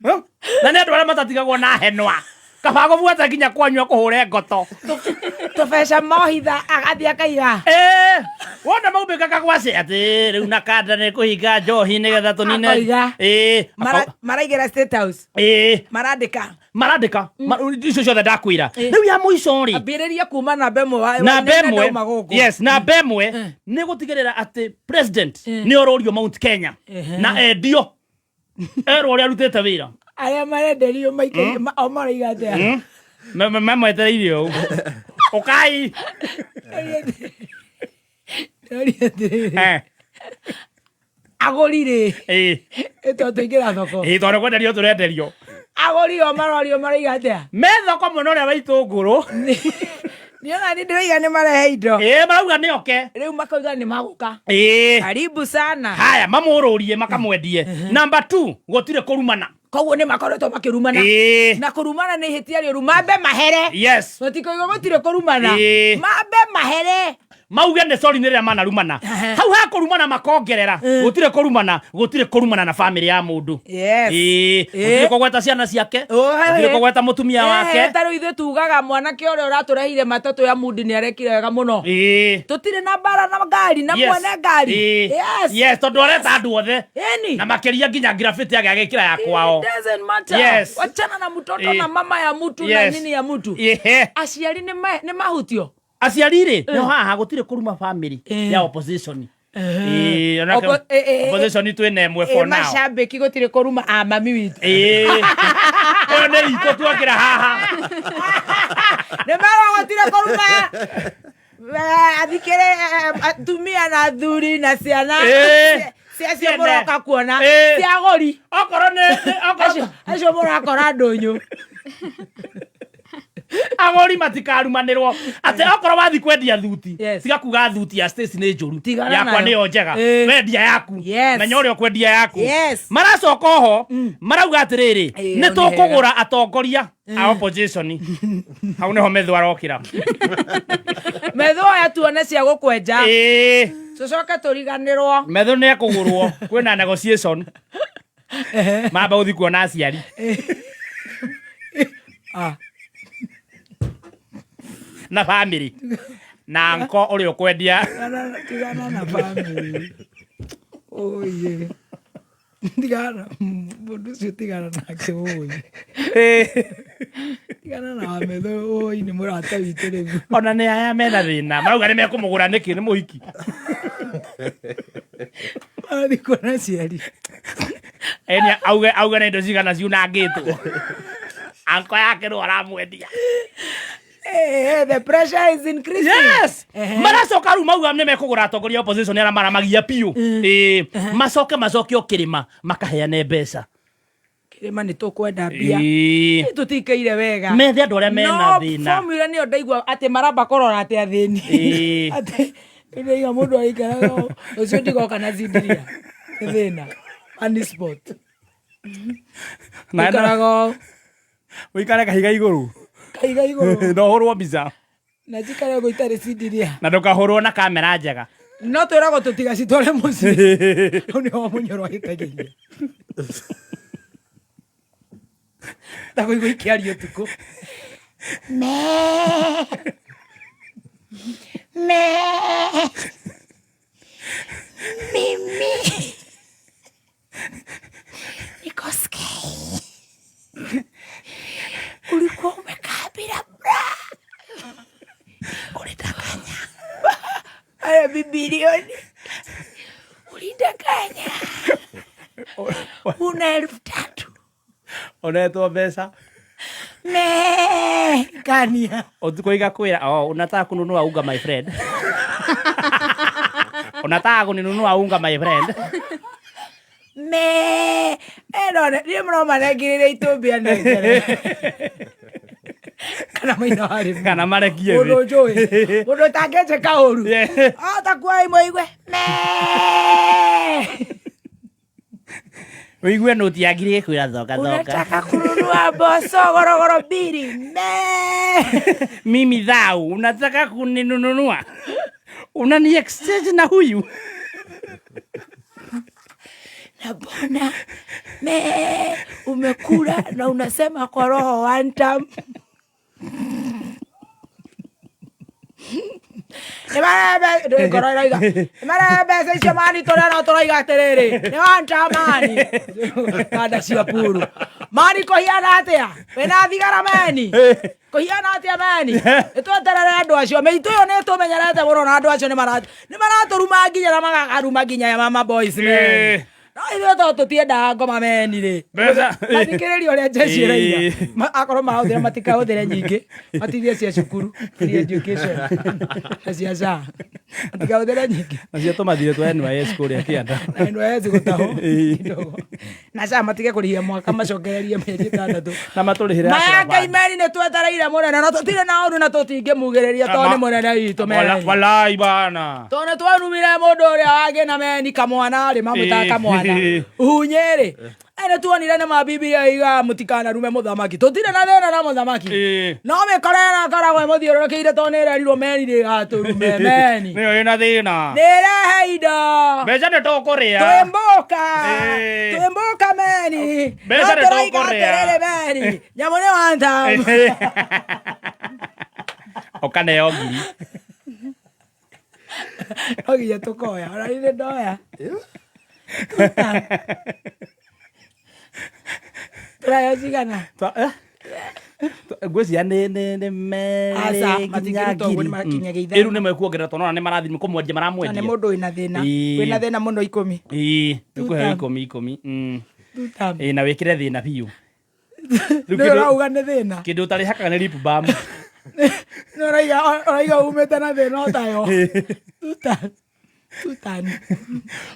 Huh? Na nĩ andũ arĩa matatigagwo na henwa, kaba gũbuata nginya kwanyu akũhũre ngoto. Tũbeca mohitha agathiĩ akaiga. Wona maumbĩka kagwaci atĩ rĩu na kanda nĩ kũhinga njohi nĩgetha tũnine. Akoiga. Maraigĩra State House. Marandĩka. Marandĩka icio ciothe ndakwĩra. Rĩu ya mũico rĩ, ambĩrĩria kuma namba ĩmwe namba wa ĩmwe ndauma gũkũ. Yes, namba ĩmwe nĩ gũtigĩrĩra atĩ president nĩ orũrio Mount Kenya na endio, erwo ũrĩa arutĩte wĩra. Arĩa marenderio maikaire o maraiga atĩa? Mamwetereire ũũ, ũkai. Ndĩroria atĩrĩrĩ, agũri rĩ, ĩtondũ tũingĩra thoko. Ĩ, tondũ kwenderio tũrenderio. Agũri o marorio maraiga atĩa? Me thoko mwena ũrĩa wa itũngũrũ. Nĩona nĩ ndĩraiga nĩ marehe indo. Ĩ, marauga nĩ oke. Rĩu makauga nĩ magũka. Karibu sana. Haya, mamũrũrie makamwendie. Namba 2, gũtirĩ kũrumana. Koguo nĩ makoretwo makĩrumana. Na kũrumana nĩ ihĩtia rĩũru, mambe mahere. Tũtikauga gũtirĩ kũrumana. Mambe mahere. Mauge nĩ sorry nĩ rĩrĩa manarumana. Hau ha kũrumana makongerera gũtirĩ kũrumana, gũtirĩ kũrumana na family ya mũndũ. Gũtirĩ kũgweta ciana ciake, gũtirĩ kũgweta mũtumia wake. Ta rĩu ithuĩ tugaga mwanake ũrĩa ũratũrehire matatũ ya mundi nĩ arekire wega mũno. Tũtirĩ na mbara na ngari na mwene ngari. Yes, tondũ areta andũ othe. Ĩni. Na makĩria nginya graffiti yake agĩkĩra ya kwao. It doesn't matter. Wachana na mtoto na mama ya mtu na nini ya mtu. Aciari nĩ mahutio. Aciari rĩ, no haha gũtirĩ kũruma family ya opposition. Onake opposition twĩna ĩmwe for now. Macambĩki gũtirĩ kũruma a mami witũ. Ĩyo nĩ itũ tuokĩra haha. Nĩ marwa gũtirĩ kũruma athikĩrĩ atumia na athuri na ciana. Cia acio Ciene. mũroka kuona. Ĩĩ. Cia agũri. Okorwo nĩ okorwo Acio mũrakora ndũnyũ. Agũri matikarumanĩrwo atĩ okorwo wathi kwendia thuti, Yes. tiga kuga thuti ya Stacy nĩ njũru, Tigana yakwa nayo. nĩyo njega. Ĩĩ. Wendia yaku, Yes. menya ũrĩa ũkwendia yaku. Yes. Maracoka oho marauga atĩrĩrĩ, Ĩĩ, nĩ hau nĩ hega. tũkũgũra atongoria a opposition. Hau nĩho metho arokĩra. Metho aya tuone cia gũkwenja. Ĩĩ. Tũcoke tũriganĩrwo. Metho nĩ ekũgũrwo, kwĩna negotiation, mamba gũthiĩ kuona aciari. Ah. Na family na nko ũrĩa ũkwendia. Tigana na family. Oye. Tigana mũndũ ũcio, tigana nake ũĩ. Tigana na metho ũĩ, nĩ mũrata witũ rĩu. Ona nĩ aya mena thĩna marauga nĩ mekũmũgũra nĩkĩ, nĩ mũhiki. Arathiĩ kuona aciari. Eni auge na indo cigana ciunangĩtwo, anko yake nĩ aramwendia. Hey, the pressure is increasing. Yes, maracoka rĩu mauga nĩ mekũgũra atongoria a opposition arĩa maramagia biũ. Ĩĩ, macoke macokio kĩrĩma makaheane mbeca. Kĩrĩma nĩ tũkwenda mbia. Ĩĩ. Tũtikaire wega. Methe andũ arĩa mena No, thĩna. formula nĩyo ndaigua atĩ maramba kũrora atĩ athĩni. Ĩĩ. Atĩ ndaiga mũndũ aikaraga ũũ, ũcio ndigoka na zindiria. Nĩ thĩna. Money spot. Aikaraga ũũ, Ũikare kahiga igũrũ. Kahiga igũrũ. Na ũhũrwo mbica. Na njikare ũguo itarĩ cindiria. Na ndũkahũrwo na kamera njega. No twĩragwo tũtigacitware mũciĩ. Hau nĩho mũnyoro ahĩtagĩria. Ndakũigua ikĩaria ũtukũ. Me. Me. Mimi. Niko sky. Ulikuwa umekaa bila bra. Ulidanganya. Aya bibilioni. Ulidanganya. Una 3,000. Onetwo mbeca. Me. Kania. Ũtukũ igakwĩra, "Oh, unataka kununua unga, my friend? Unataka kuninunua unga, my friend?" Me. Eno niĩ mũromanengirĩire itumbĩ anengere. Kana maina warĩ. Kana marekie Mũndũ thĩ. njũĩ. Mũndũ ũtangĩnjĩka ũru. Ota kuoya imwe igue. Me. Ũigue nũti ya ngiri ĩkwĩra thoka thoka. Unataka kununua mboco gorogoro mbili. Me. Mimi dhau, unataka kuninunua? Unani exchange na huyu? Na mbona me umekula na unasema kwa roho one time. Nĩ ngoro ĩroiga nĩ marehe mbeca icio mani tũrĩa no tũroiga atĩrĩrĩ nĩ one time mani kanda cia puru mani kũhiana atĩa wĩna thigara meni kũhiana atĩa meni nĩ tweterere andũ acio mĩitũ ĩyo nĩ tũmenyerete mũno na andũ acio nĩ maratũruma nginya na magakaruma nginya ya mama boys meni no ithuĩ to tũtiendaga ngoma meni rĩ. Mbeca. Mathikĩrĩria ũrĩa jeshi ĩroiga. Ĩĩ. Akorwo mahũthĩra matikahũthĩre nyingĩ, matigie cia cukuru, free education, na cia SHA matikahũthĩre nyingĩ. Nacio tũmathire twa NYS kũrĩa kĩanda. Na NYS gũtahwo kidogo. Na SHA matige kũrĩhia mwaka, macokererie mĩeri 6. Na matũrĩhĩre. Maya Ngai meni nĩ twetereire mũnene na tũtirĩ na ũru na tũtingĩmugĩrĩria tondũ nĩ mũnene witũ meni. Walai bana. Tondũ nĩ twarumire mũndũ ũrĩa wangĩ na meni kamwana rĩ, mamwĩtaga kamwana hunyĩ rĩ, nĩ tuonire nĩ ma Bibilia iga mũtikanarume mũthamaki, tũtirĩ na thĩna na mũthamaki. No mĩkora ĩno ĩkoragwo ĩmũthiũrũrũkĩire tondũ nĩ ĩrerirwo meni ndĩgatũrume meni. Nĩyo ĩna thĩna. Nĩ ĩrehe indo. Mbeca nĩ tũkũrĩa. Twĩmbũka. Ĩĩ. Twĩmbũka meni. Mbeca No nĩ tũroiga tũkũrĩa. atĩrĩrĩ meni nyamũ nĩ one time. Ũkaneo ngiri. No nginya tũkoya ona nĩ ndoya tũrayo cigana. Ngwĩciria nĩ Aca, merĩ nginya matingĩruta ũguo, ngiri. nĩ makinyagia 5. Ĩru nĩ mekuongerera tondũ ona nĩ marathiĩ kũmwendia Na nĩ maramwendia. mũndũ wĩna thĩna. Ĩĩ. Wĩna thĩna mũno 10. Ĩĩ, nĩkũheo Two 10 10. Two term. Ĩĩ, na wĩkĩre thĩna biũ. Rĩu Nĩ ũrauga nĩ thĩna. Kĩndũ ũtarĩhakaga nĩ lip balm. Nĩ ũraiga umĩte na thĩna ũtayo. Two term. Tutan.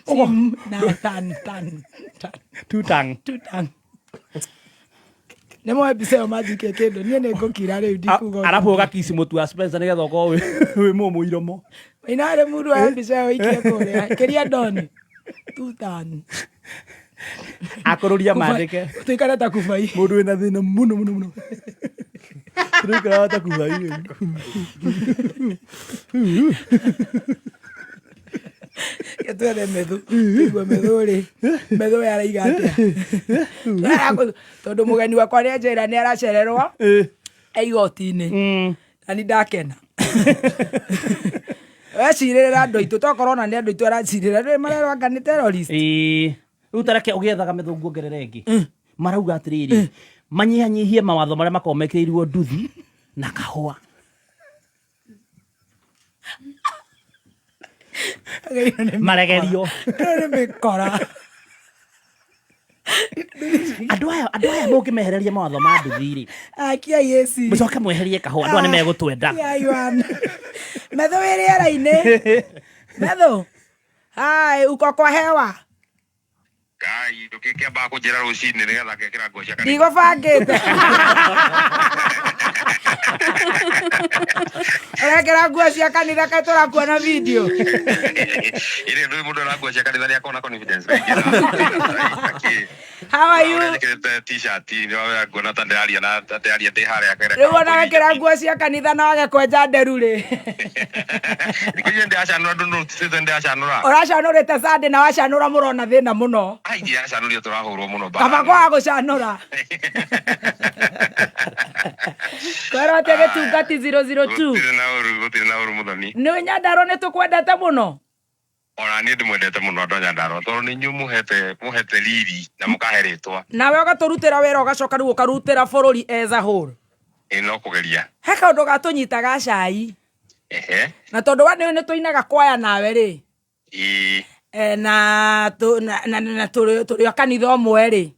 Sim na tan tan tan. Tutang. Tutan. Nĩ moe mbica ĩyo manjikie kĩndũ niĩ nĩ ngũkira rĩu ndikuga ũndũ. Arabu ũgakici mũtu wa Spencer nĩgetha ũkorwo wĩ mũmũ iromo. Maina rĩ mũndũ oe mbica ĩyo aikie kũrĩa kĩria ndoni. Tutan. Akũrũria mandĩke. Tũikare ta kubai. Mũndũ wĩna thĩna mũno mũno mũno. Tũraikaraga ta kubai rĩu. Twethe methu tũigue methu rĩ methu we araiga atĩa tondũ mũgeni wakwa nĩ anjĩra nĩ aracererwo e igoti-inĩ na nĩ ndakena wecirĩrĩra andũ aitũ tokorwo ona nĩ andũ aitũ aracirĩra ndũĩ marerwo anga nĩ terrorist. Ĩĩ. Rĩu ta reke ũgĩethaga mĩthũngũ ongerere ĩngĩ. Marauga atĩrĩrĩ, manyihanyihie mawatho marĩa makoragwo mekĩrĩirwo nduthi na kahũa. Maregerio. Ĩno nĩ mĩkora. Andũ aya mũngĩmehereria mawatho ma nduthi rĩ, Akia AC. mũcoke mweherie kahũa, andũ aya nĩ megũtwenda. Kia Methu wĩ rĩera-inĩ. Methu. Hai, uko kwa hewa. Ngai ndũkĩkĩambaga kũnjĩra rũcinĩ nĩgetha ngekĩra nguo cia kanitha. Ndigũbangĩte. Ũrekĩra nguo cia kanitha kaĩ tũrakuona video. Ĩrĩ ndũĩ mũndũ ena nguo cia kanitha nĩ akoragwo na confidence. How are you? Njĩkĩrĩte t-shirt nĩ nguona ta ndĩraria na ta ndĩraria ndĩ harĩa kere. Rĩu ona wekĩra nguo cia kanitha na wage kwenja nderu rĩ. Thikũ ici ndĩracanũra ndũnũtĩte ndĩracanũra. Ũracanũrĩte Sunday na wacanũra mũrona thĩna mũno. Ai ndĩracanũria tũrahũrwo mũno Kaba kwaga gũcanũra. Kwĩrwo atĩ gĩtungati 002. Gũtirĩ na ũru, gũtirĩ na ũru mũthoni. Nĩ Nyandarua nĩ tũkwendete mũno. Ona niĩ ndĩmwendete mũno andũ a Nyandarua tondũ nĩ inyuĩ mũhete riri na mũkahe rĩtwa. Nawe ũgatũrutĩra wĩra ũgacoka rĩu ũkarutĩra bũrũri as a whole. Ĩ no kũgeria. He kaũndũ gatũnyita ga cai. Ehe. Na tondũ wa nĩ tũinaga kwaya nawe rĩ. Ĩĩ. Na na tũrĩ a kanitha ũmwe rĩ.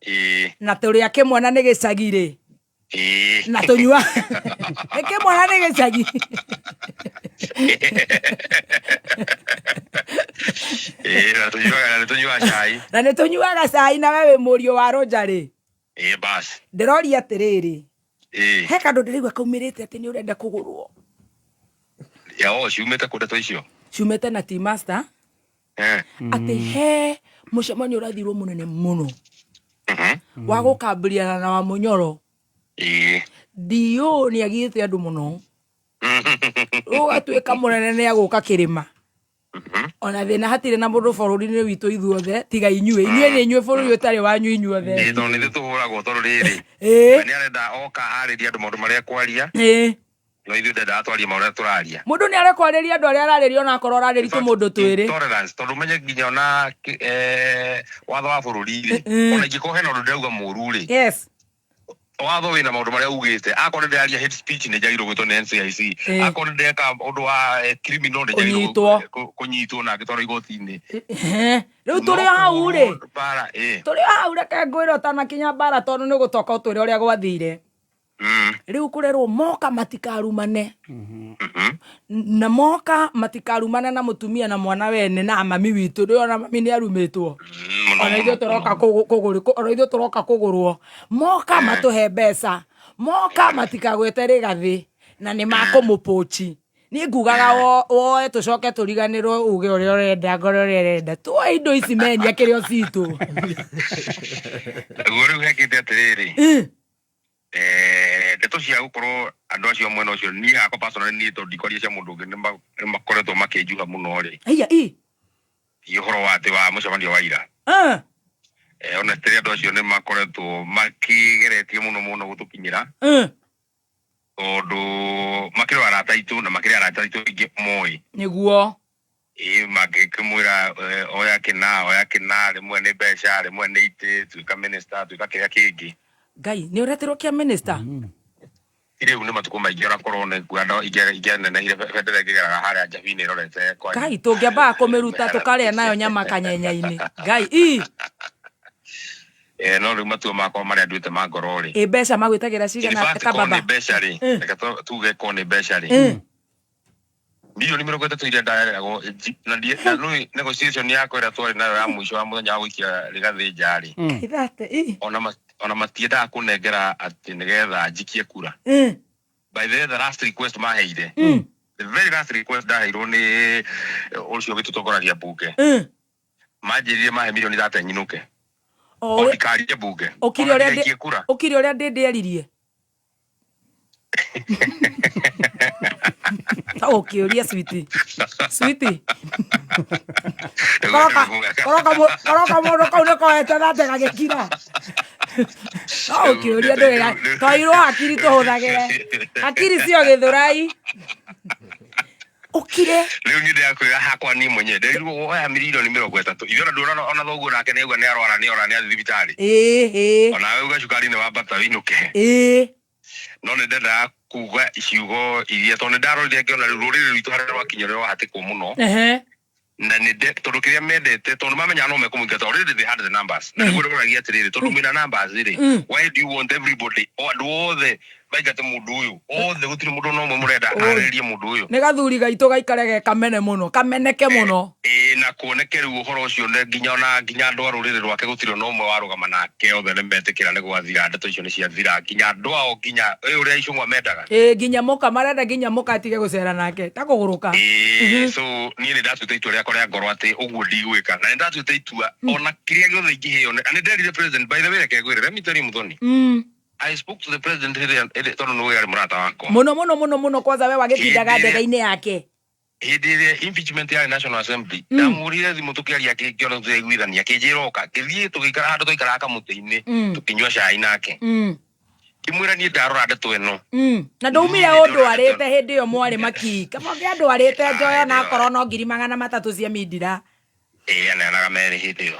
Ĩĩ. Na tũrĩ a kĩmwana nĩ gĩcagi rĩ. Ĩĩ. Na tũnyua. Nĩ kĩmwana nĩ gĩcagi. Ĩĩ, na tũnyuaga cai. Na nĩ tũnyuaga cai na we wĩ mũriũ wa Rũnja rĩ. Ĩĩ, bas. Ndĩroria atĩrĩrĩ. Ĩĩ. He kandũ ndĩraigua kaumĩrĩte atĩ nĩ ũrenda kũgũrwo. Ya, o, ciumĩte kũ ndeto icio? Ciumĩte na Tea Master. Atĩ he mũcemanio ũrathirwo mũnene mũno. Wa gũkambĩriana na wa Mũnyoro. Ĩĩ. DO nĩ agiyĩte andũ mũno. Ũgatuĩka mũnene nĩ agũka kĩrĩma. Ona thĩna hatirĩ na mũndũ bũrũri-inĩ witũ ithuothe tiga inyuĩ. Inyuĩ nĩ inyuĩ bũrũri ũtarĩ wanyu inyuothe. Ĩĩ, tondũ nĩ ithuĩ tũhũragwo tondũ rĩrĩ. Ĩĩ. We nĩ arenda oka arĩrie andũ maũndũ marĩa ekwaria. Ĩĩ. No ithuĩ ndendaga twarie maũndũ marĩa tũraria. Mũndũ nĩ arekwarĩria andũ arĩa ararĩria ona akorwo ararĩria tũmũndũ twĩrĩ. Intolerance, tondũ ũmenye nginya ona watho wa bũrũri rĩ, ona ingĩkorwo hena ũndũ ndĩrauga mũru rĩ. Yes. Watho wĩna maũndũ marĩa ugĩte. Akorwo nĩ ndĩraria hate speech nĩ njagĩrĩirwo gwĩtwo nĩ NCIC. Akorwo nĩ ndĩreka ũndũ wa criminal nĩ njagĩrĩirwo Kũnyitwo. kũnyitwo na ngĩtwarwo igoti-inĩ. Rĩu tũrĩ o hau rĩ. Mbara, ĩ. Tũrĩ o hau reke ngwĩre ũtanakinya mbara tondũ nĩ ũgũtoka ũtwĩre ũrĩa gwathire. Rĩu kũrerwo moka matikarumane. Na moka matikarumane na mũtumia na mwana wene na mami witũ. Ndũĩ ona mami nĩ arumĩtwo. Ona ithuĩ tũroka ona ithuĩ tũroka kũgũrwo. Moka matũhe mbeca. Moka matikagwĩte rĩgathĩ na nĩ makũmũpũchi. Niĩ ngugaga woe tũcoke tũriganĩrwo uge ũrĩa ũrenda, ngoro ũrĩa ũrenda. Tuoe indo ici menia kĩrĩa citũ. Naguo rĩu hekĩte atĩrĩrĩ. Ndeto cia gũkorwo andũ acio mwena ũcio niĩ hakwa personally niĩ tondũ ndikwaria cia mũndũ ũngĩ nĩ makoretwo makĩnjuha mũno rĩ. Aya, ĩ. Ti ũhoro wa atĩ wa mũcemanio wa ira. Honestly andũ acio nĩ makoretwo makĩgeretie mũno mũno gũtũkinyĩra. Tondũ makĩrĩ arata aitũ na makĩrĩ arata aitũ aingĩ moĩ. Nĩguo. Ĩ, mangĩkĩmwĩra, oya kĩna, oya kĩna, rĩmwe nĩ mbeca, rĩmwe nĩ itĩ, tuĩka minister, tuĩka kĩrĩa kĩngĩ. Ngai, nĩ ũretirwo kĩa minister? Rĩu nĩ matukũ maingĩ onakorwo nĩ kuona ingĩanenehire bendera ĩngĩgeraga harĩa Njabi-inĩ ĩrorete kwa Ngai, tũngĩambaga kũmĩruta tũkarĩa nayo nyama kanyenya-inĩ. Ngai, ii. No rĩu matua makwa marĩa nduĩte ma ngoro rĩ. Ĩ mbeca magwĩtagĩra cigana In fact, ta korwo nĩ baba? mbeca rĩ, reke tuge korwo nĩ mbeca rĩ. Milioni 30 iria ndareragwo na na nũĩ negotiation yakwa ĩrĩa twarĩ nayo ya mũico wa mũthenya wa gũikia Rigathĩ nja rĩ, Ithate i. Ona matiendaga kũnengera atĩ nĩgetha njikie kura. By the way, the last request maheire, the very last request ndaheirwo nĩ ũcio ũgĩtũtongoragia bunge, manjĩrire mahe milioni 30 nyinũke. O o ndikarie bunge, ũkire ona ũrĩa ndigaikie kura. Ũkire ũrĩa ndĩndĩeririe ta ũkĩũria switi switi koroka mũndũ kau nĩ kohete thate gagĩkira, no ũkĩũria ndũĩ twairwo hakiri tũhũthagĩre hakiri cio gĩthũrai ũkire. Rĩu niĩ ndĩrakwĩra hakwa niĩ mwenyewe nderirwo woya milioni 30 ithe ona nduona ona thoguo nake nĩauga nĩ arwara, nĩ ora nĩ athiĩ thibitarĩ. ĩĩ ĩĩ Onawe uga cukari nĩ wambata wĩinũke. No nĩ ndendaga kuga ciugo iria tondũ nĩ ndarorire ngĩona rĩu rũrĩrĩ rwitũ harĩa rwakinya rũrĩa rwahatĩkwo mũno. Na nĩ tondũ kĩrĩa mendete, tondũ mamenya no mekũmũingata, already they had the numbers, na nĩguo ndĩroragia atĩrĩrĩ, tondũ mwĩna numbers rĩ, why do you want everybody, o andũ othe maingate mũndũ ũyũ othe? Gũtirĩ mũndũ ona ũmwe mũrenda arĩrĩrie mũndũ ũyũ. Nĩ gathuri gaitũ gaikare ge kamene mũno, kameneke mũno. Ĩĩ, na kuoneke rĩu ũhoro ũcio nĩ nginya ona nginya andũ a rũrĩrĩ rwake gũtirĩ ona ũmwe warũgama nake, othe nĩ metĩkĩra nĩ gwathira, ndeto icio nĩ ciathira, nginya andũ ao, nginya ĩ ũrĩa Icũng'wa mendaga. Ĩĩ, nginya mũka marenda nginya mũka atige gũcera nake ta kũgũrũka. Ĩĩ, so niĩ nĩ ndatuĩte itua rĩakwa rĩa ngoro atĩ ũguo ndigwĩka, na nĩ ndatuĩte itua ona kĩrĩa gĩothe ingĩheo na nĩ nderire president, by the way, reke ngwĩre, let me tell you, Muthoni, I spoke to the president hĩndĩ tondũ nĩ arĩ mũrata wakwa. Mũno mũno mũno mũno, kwanza we wagĩtindaga Hĩndĩ ĩrĩa- ndege-inĩ yake. Hĩndĩ ĩrĩa impeachment yarĩ National Assembly, ndamũhũrire thimũ tũkĩaria, ngĩona tũraiguithania, akĩnjĩra oka, ngĩthiĩ tũgĩikara handũ twaikaraga kamũtĩ-inĩ, tũkĩnyua cai nake, ngĩmwĩra niĩ ndarora ndeto ĩno. Na ndaumire Niĩ ndĩrona ũndwarĩte hĩndĩ ĩyo mwarĩ maki kama ũngĩandwarĩte njoyo na akorwo no 300,000 cia mindira. Ĩĩ, aneanaga merĩ hĩndĩ ĩyo.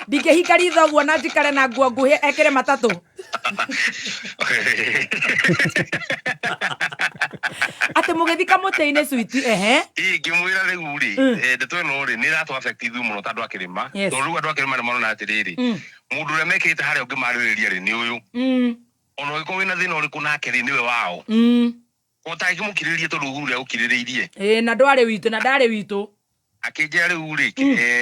Ndingĩhinga ritho ũguo na njikare na nguo nguhĩ ekĩre matatũ atĩ mũgĩthi kamũtĩ-inĩ switi ehe. Ĩĩ, ngĩmwĩra rĩu rĩ, ndeto ĩno rĩ nĩ ĩratũ affect ithuĩ mũno ta andũ a kĩrĩma, tondũ rĩu andũ a kĩrĩma nĩ marona atĩrĩrĩ, mũndũ ũrĩa mekĩrĩte harĩa ũngĩmarĩrĩria rĩ nĩ ũyũ, ona ũngĩkorwo wĩna thĩna ũrĩkũ nake rĩ, nĩwe wao, ũtangĩmũkirĩrĩria tondũ Uhuru nĩagũkirĩrĩirie. Ĩĩ, na ndwarĩ witũ na ndarĩ witũ. Akĩnjĩra rĩu rĩ,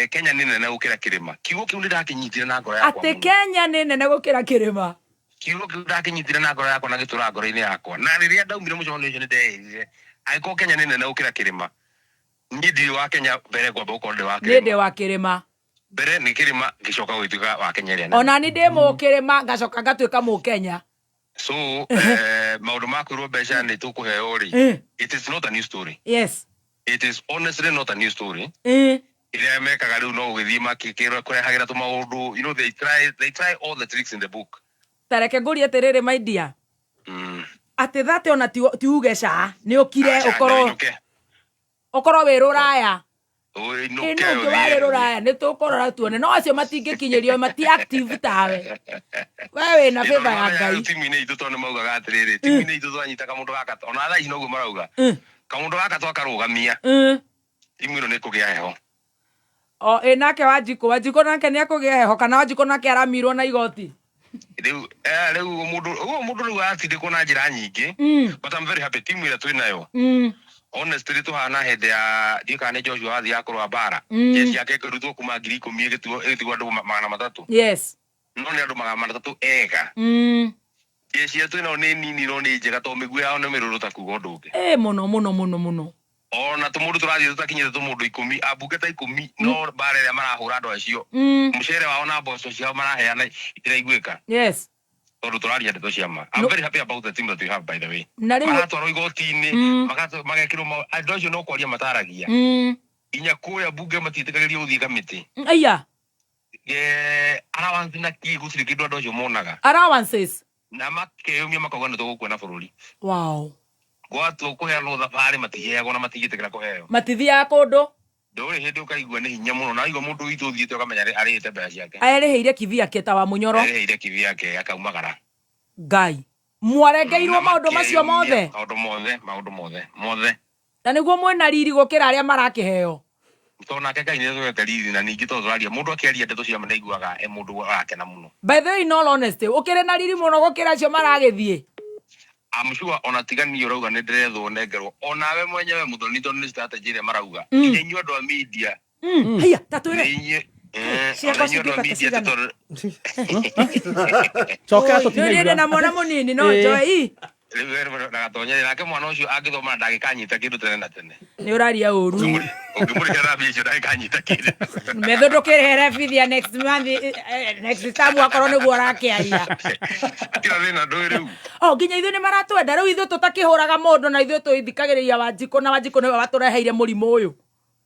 Kenya nĩ nene gũkĩra kĩrĩma. Kiugo kĩu nĩ ndakĩnyitire na ngoro yakwa atĩ mũno. Kenya nĩ nene gũkĩra kĩrĩma. Kiugo kĩu ndakĩnyitire na ngoro yakwa na gĩtũra ngoro-inĩ yakwa, na rĩrĩa ndaumire mũcemanio ũcio nĩ ndeĩrire angĩkorwo Kenya nĩ nene gũkĩra kĩrĩma, niĩ ndirĩ wa Kenya, mbere ngwamba gũkorwo ndĩ wa nĩ ndĩ kĩrĩma. Wa kĩrĩma. Mbere nĩ kĩrĩma, ngĩcoka gũgĩtuĩka wa Kenya ĩrĩa nene. Ona ni ndĩ mũkĩrĩma ngacoka ngatuĩka mũkenya. So maũndũ ma kwĩrwo mbeca nĩ tũkũheo rĩ, it is not a new story. It is honestly not a new story. Ĩrĩa mekaga rĩu no gũgĩthiĩ makĩkĩra kũrehagĩra tũmaũndũ, they try all the tricks in the book. Tareke ngũrie atĩrĩrĩ, my dear, atĩ thate ona ti uge ca nĩ ũkire. Aca, ũkorwo nĩũinũke. Ũkorwo wĩ rũraya. Ũinũke. Ĩ nũ ũngĩ ũthiĩ. Warĩ rũraya nĩ tũkũrora tuone, no acio matingĩkinyĩrio, mati active tawe, we wĩna favor ya Ngai. Timu-inĩ itũ tondũ nĩ maugaga atĩrĩrĩ, timu-inĩ itũ twanyita kamũndũ gaka, ona thaa ici noguo marauga, kamũndũ gaka twakarũgamia, timu ĩno nĩ ĩkũgĩa heho. O ĩ nake Wanjikũ nake nĩ akũgĩa heho, kana Wanjikũ nake aramirwo na igoti? Rĩu rĩu mũndũ ũguo mũndũ rĩu aratindĩkwo na njĩra nyingĩ, but I'm very happy timu ĩrĩa twĩ nayo. Honestly, tũhana hĩndĩ ya ndiũĩ kana nĩ Joshua wathiaga kũrũa mbara, jeshi yake ĩkĩrutwo kuma 10,000 ĩgĩtigwo andũ 300. No nĩ andũ 300 ega. Jeshi ĩrĩa twĩ nayo nĩ nini no nĩ njega, tondũ mĩguĩ yao nĩ mĩrũrũ ta kuga ũndũ ũngĩ. Ĩ mũno mũno mũno mũno. Ona tũmũndũ tũrathiĩ tũtakinyĩte tũmũndũ 10, ambunge ta 10, no mbara ĩrĩa marahũra andũ acio, mũcere wao na mboco ciao maraheana itiraiguĩka. Tondũ tũraria ndeto cia ma, I'm No. very happy about the team that we have, by the way. Na rĩu maratwarwo igoti-inĩ, magekĩrwo andũ acio no kwaria mataragia. Nginya kũrĩa mbunge matiĩtĩkagĩrio gũthiĩ kamĩtĩ. Aya. Allowance na kĩ, gũtirĩ kĩndũ andũ acio monaga. Allowances. Na makeyũmia makauga nĩ tũgũkua na bũrũri. Gwatua kũheanwo thabarĩ matiheagwo na matingĩtĩkĩra kũheo. Matithiaga kũndũ. Ndũrĩ hĩndĩ ũkaigua nĩ hinya mũno, na waigua mũndũ witũ ũthiĩte ũkamenya arĩhĩte mbeca ciake. Erĩhĩire kivyake ta wa mũnyoro. Arĩhĩire kivyake akaumagara. Ngai mwarengeirwo Na maũndũ macio makeyũmia. Mothe. Maũndũ mothe, maũndũ mothe mothe. Na nĩguo mwĩna riri gũkĩra arĩa marakĩheo. Tondũ nake Ngai nĩ atũhete riri, na ningĩ tondũ tũraria, mũndũ akĩaria ndeto cia ma nĩaiguaga e mũndũ arakena mũno. By the way, in all honesty, ũkĩrĩ na riri mũno gũkĩra acio maragĩthiĩ. I'm sure ona tiga niĩ ũrauga nĩ ndĩrethwo nengerwo, onawe mwenyewe Mũthoni, tondũ nĩ strategy ĩrĩa marauga, nginya inyuĩ andũ a media. Haiya, ta twĩre. Nĩ inyuĩ Ciakwa ona inyuĩ andũ a cingĩũka ta media cigana? tondũ Cokera Oi, tũtinaigua. niĩ ndĩ na mwana mũnini no njoe ii. Rĩu ndagatonye nake mwana ũcio angĩthoma na ndangĩkanyita kĩndũ tene na tene. Nĩ ũraria ũru. Ũngĩmũrĩhĩra na mbia icio ndangĩkanyita kĩndũ. Metho ndũkĩrĩhere bithi ya next month, next time akorwo nĩguo ũrakĩaria. Hatirĩ thĩna ndũĩ rĩu. O nginya ithuĩ nĩ maratwenda rĩu, ithuĩ tũtakĩhũraga mũndũ na ithuĩ tũithikagĩrĩria Wanjikũ, na Wanjikũ nĩwe watũreheire mũrimũ ũyũ.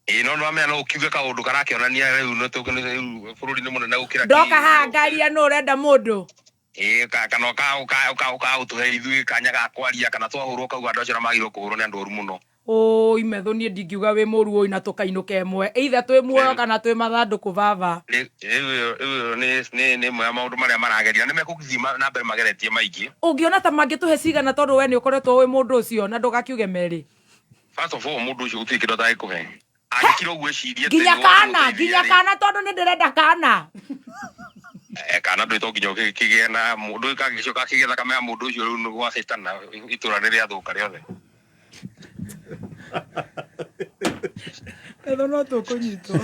Ĩĩ, no nĩwamenya no ũkiuge kaũndũ karakĩonania rĩu nĩ rĩu bũrũri nĩ mũnene gũkĩra Ndoka haha ngaria nũ ũrenda mũndũ. Ĩĩ, kana ũka ũtũhe ithuĩ kanya ga kwaria, kana twahũrwo kauga andũ acio arĩa magĩrĩirwo kũhũrwo nĩ andũ oru mũno. Ũi metho, niĩ ndingiuga wĩ mũru ũi na tũkainũka ĩmwe, either twĩ muoyo kana twĩ mathandũkũ baba. Rĩu ĩyo nĩ ĩmwe ya maũndũ marĩa marageria, nĩ mekũthiĩ na mbere mageretie maingĩ. Ũngĩona ta mangĩtũhe cigana, tondũ we nĩ ũkoretwo wĩ mũndũ ũcio, na ndũgakiuge merĩ? First of all, mũndũ ũcio gũtirĩ kĩndũ atangĩkũhe angĩkira ũguo ecirie atĩ Nginya nĩwe kana ũkũmũteithia nginya rĩ. Kana, tondũ nĩ ndĩrenda kana. Kana ndũĩ to nginya ũkĩgĩe na mũndũ kangĩcoka akĩgĩa thakame ya mũndũ ũcio, rĩu nĩ gwacĩtana, itũra nĩ rĩathũka rĩothe. Etho no tũkũnyitwo.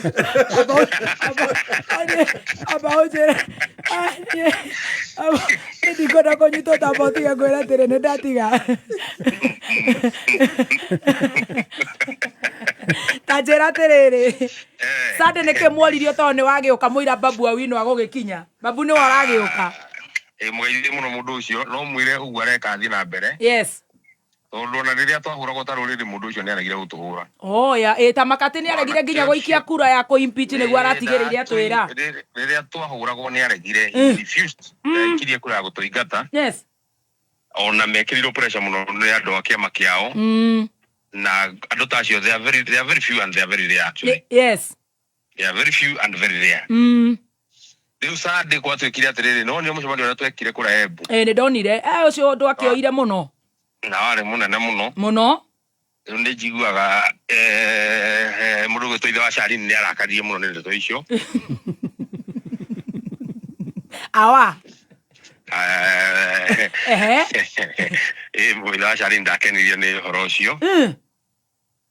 Amba ũnjĩre, niĩ ndikwenda kũnyitwo, tamba ũtige ngwĩre atĩrĩ, nĩ ndatiga. Ta njĩra atĩrĩrĩ, Sunday nĩkĩ mworirio, tondũ nĩ wagĩũka mũira Babu Awino agũgĩkinya? Babu nĩwe ũragĩũka. Ĩ, mũgeithie mũno mũndũ ũcio, no mwĩre ũguo areka athiĩ na mbere, tondũ ona rĩrĩa twahũragwo ta rũrĩrĩ, mũndũ ũcio nĩ aregire gũtũhũra. Oya, ĩ ta makatĩ nĩ aregire nginya gũikia kura ya kũ impeach, nĩguo aratigĩrĩire atwĩra. Rĩrĩa twahũragwo nĩ aregire, he refused, ndaikirie kura ya gũtũingata. Ona mekĩrirwo pressure mũno nĩ andũ a kĩama kĩao, na andũ ta acio they are very few and they are very rare actually. They are very few and very rare. Rĩu Sunday gwatuĩkire atĩrĩrĩ, no nĩ mũcemanio ũrĩa twekire kũrĩa Embu. Ĩ, nĩ ndonire ũcio ũndũ akĩoire mũno. Na warĩ mũnene mũno. Mũno. Rĩu nĩ njiguaga mũndũ gwĩtwo ithe wa Sharini nĩ arakaririe mũno nĩ ndeto icio. Awa. Ehe. Ĩ, ithe wa Sharini ndakenirio nĩ ũhoro ũcio,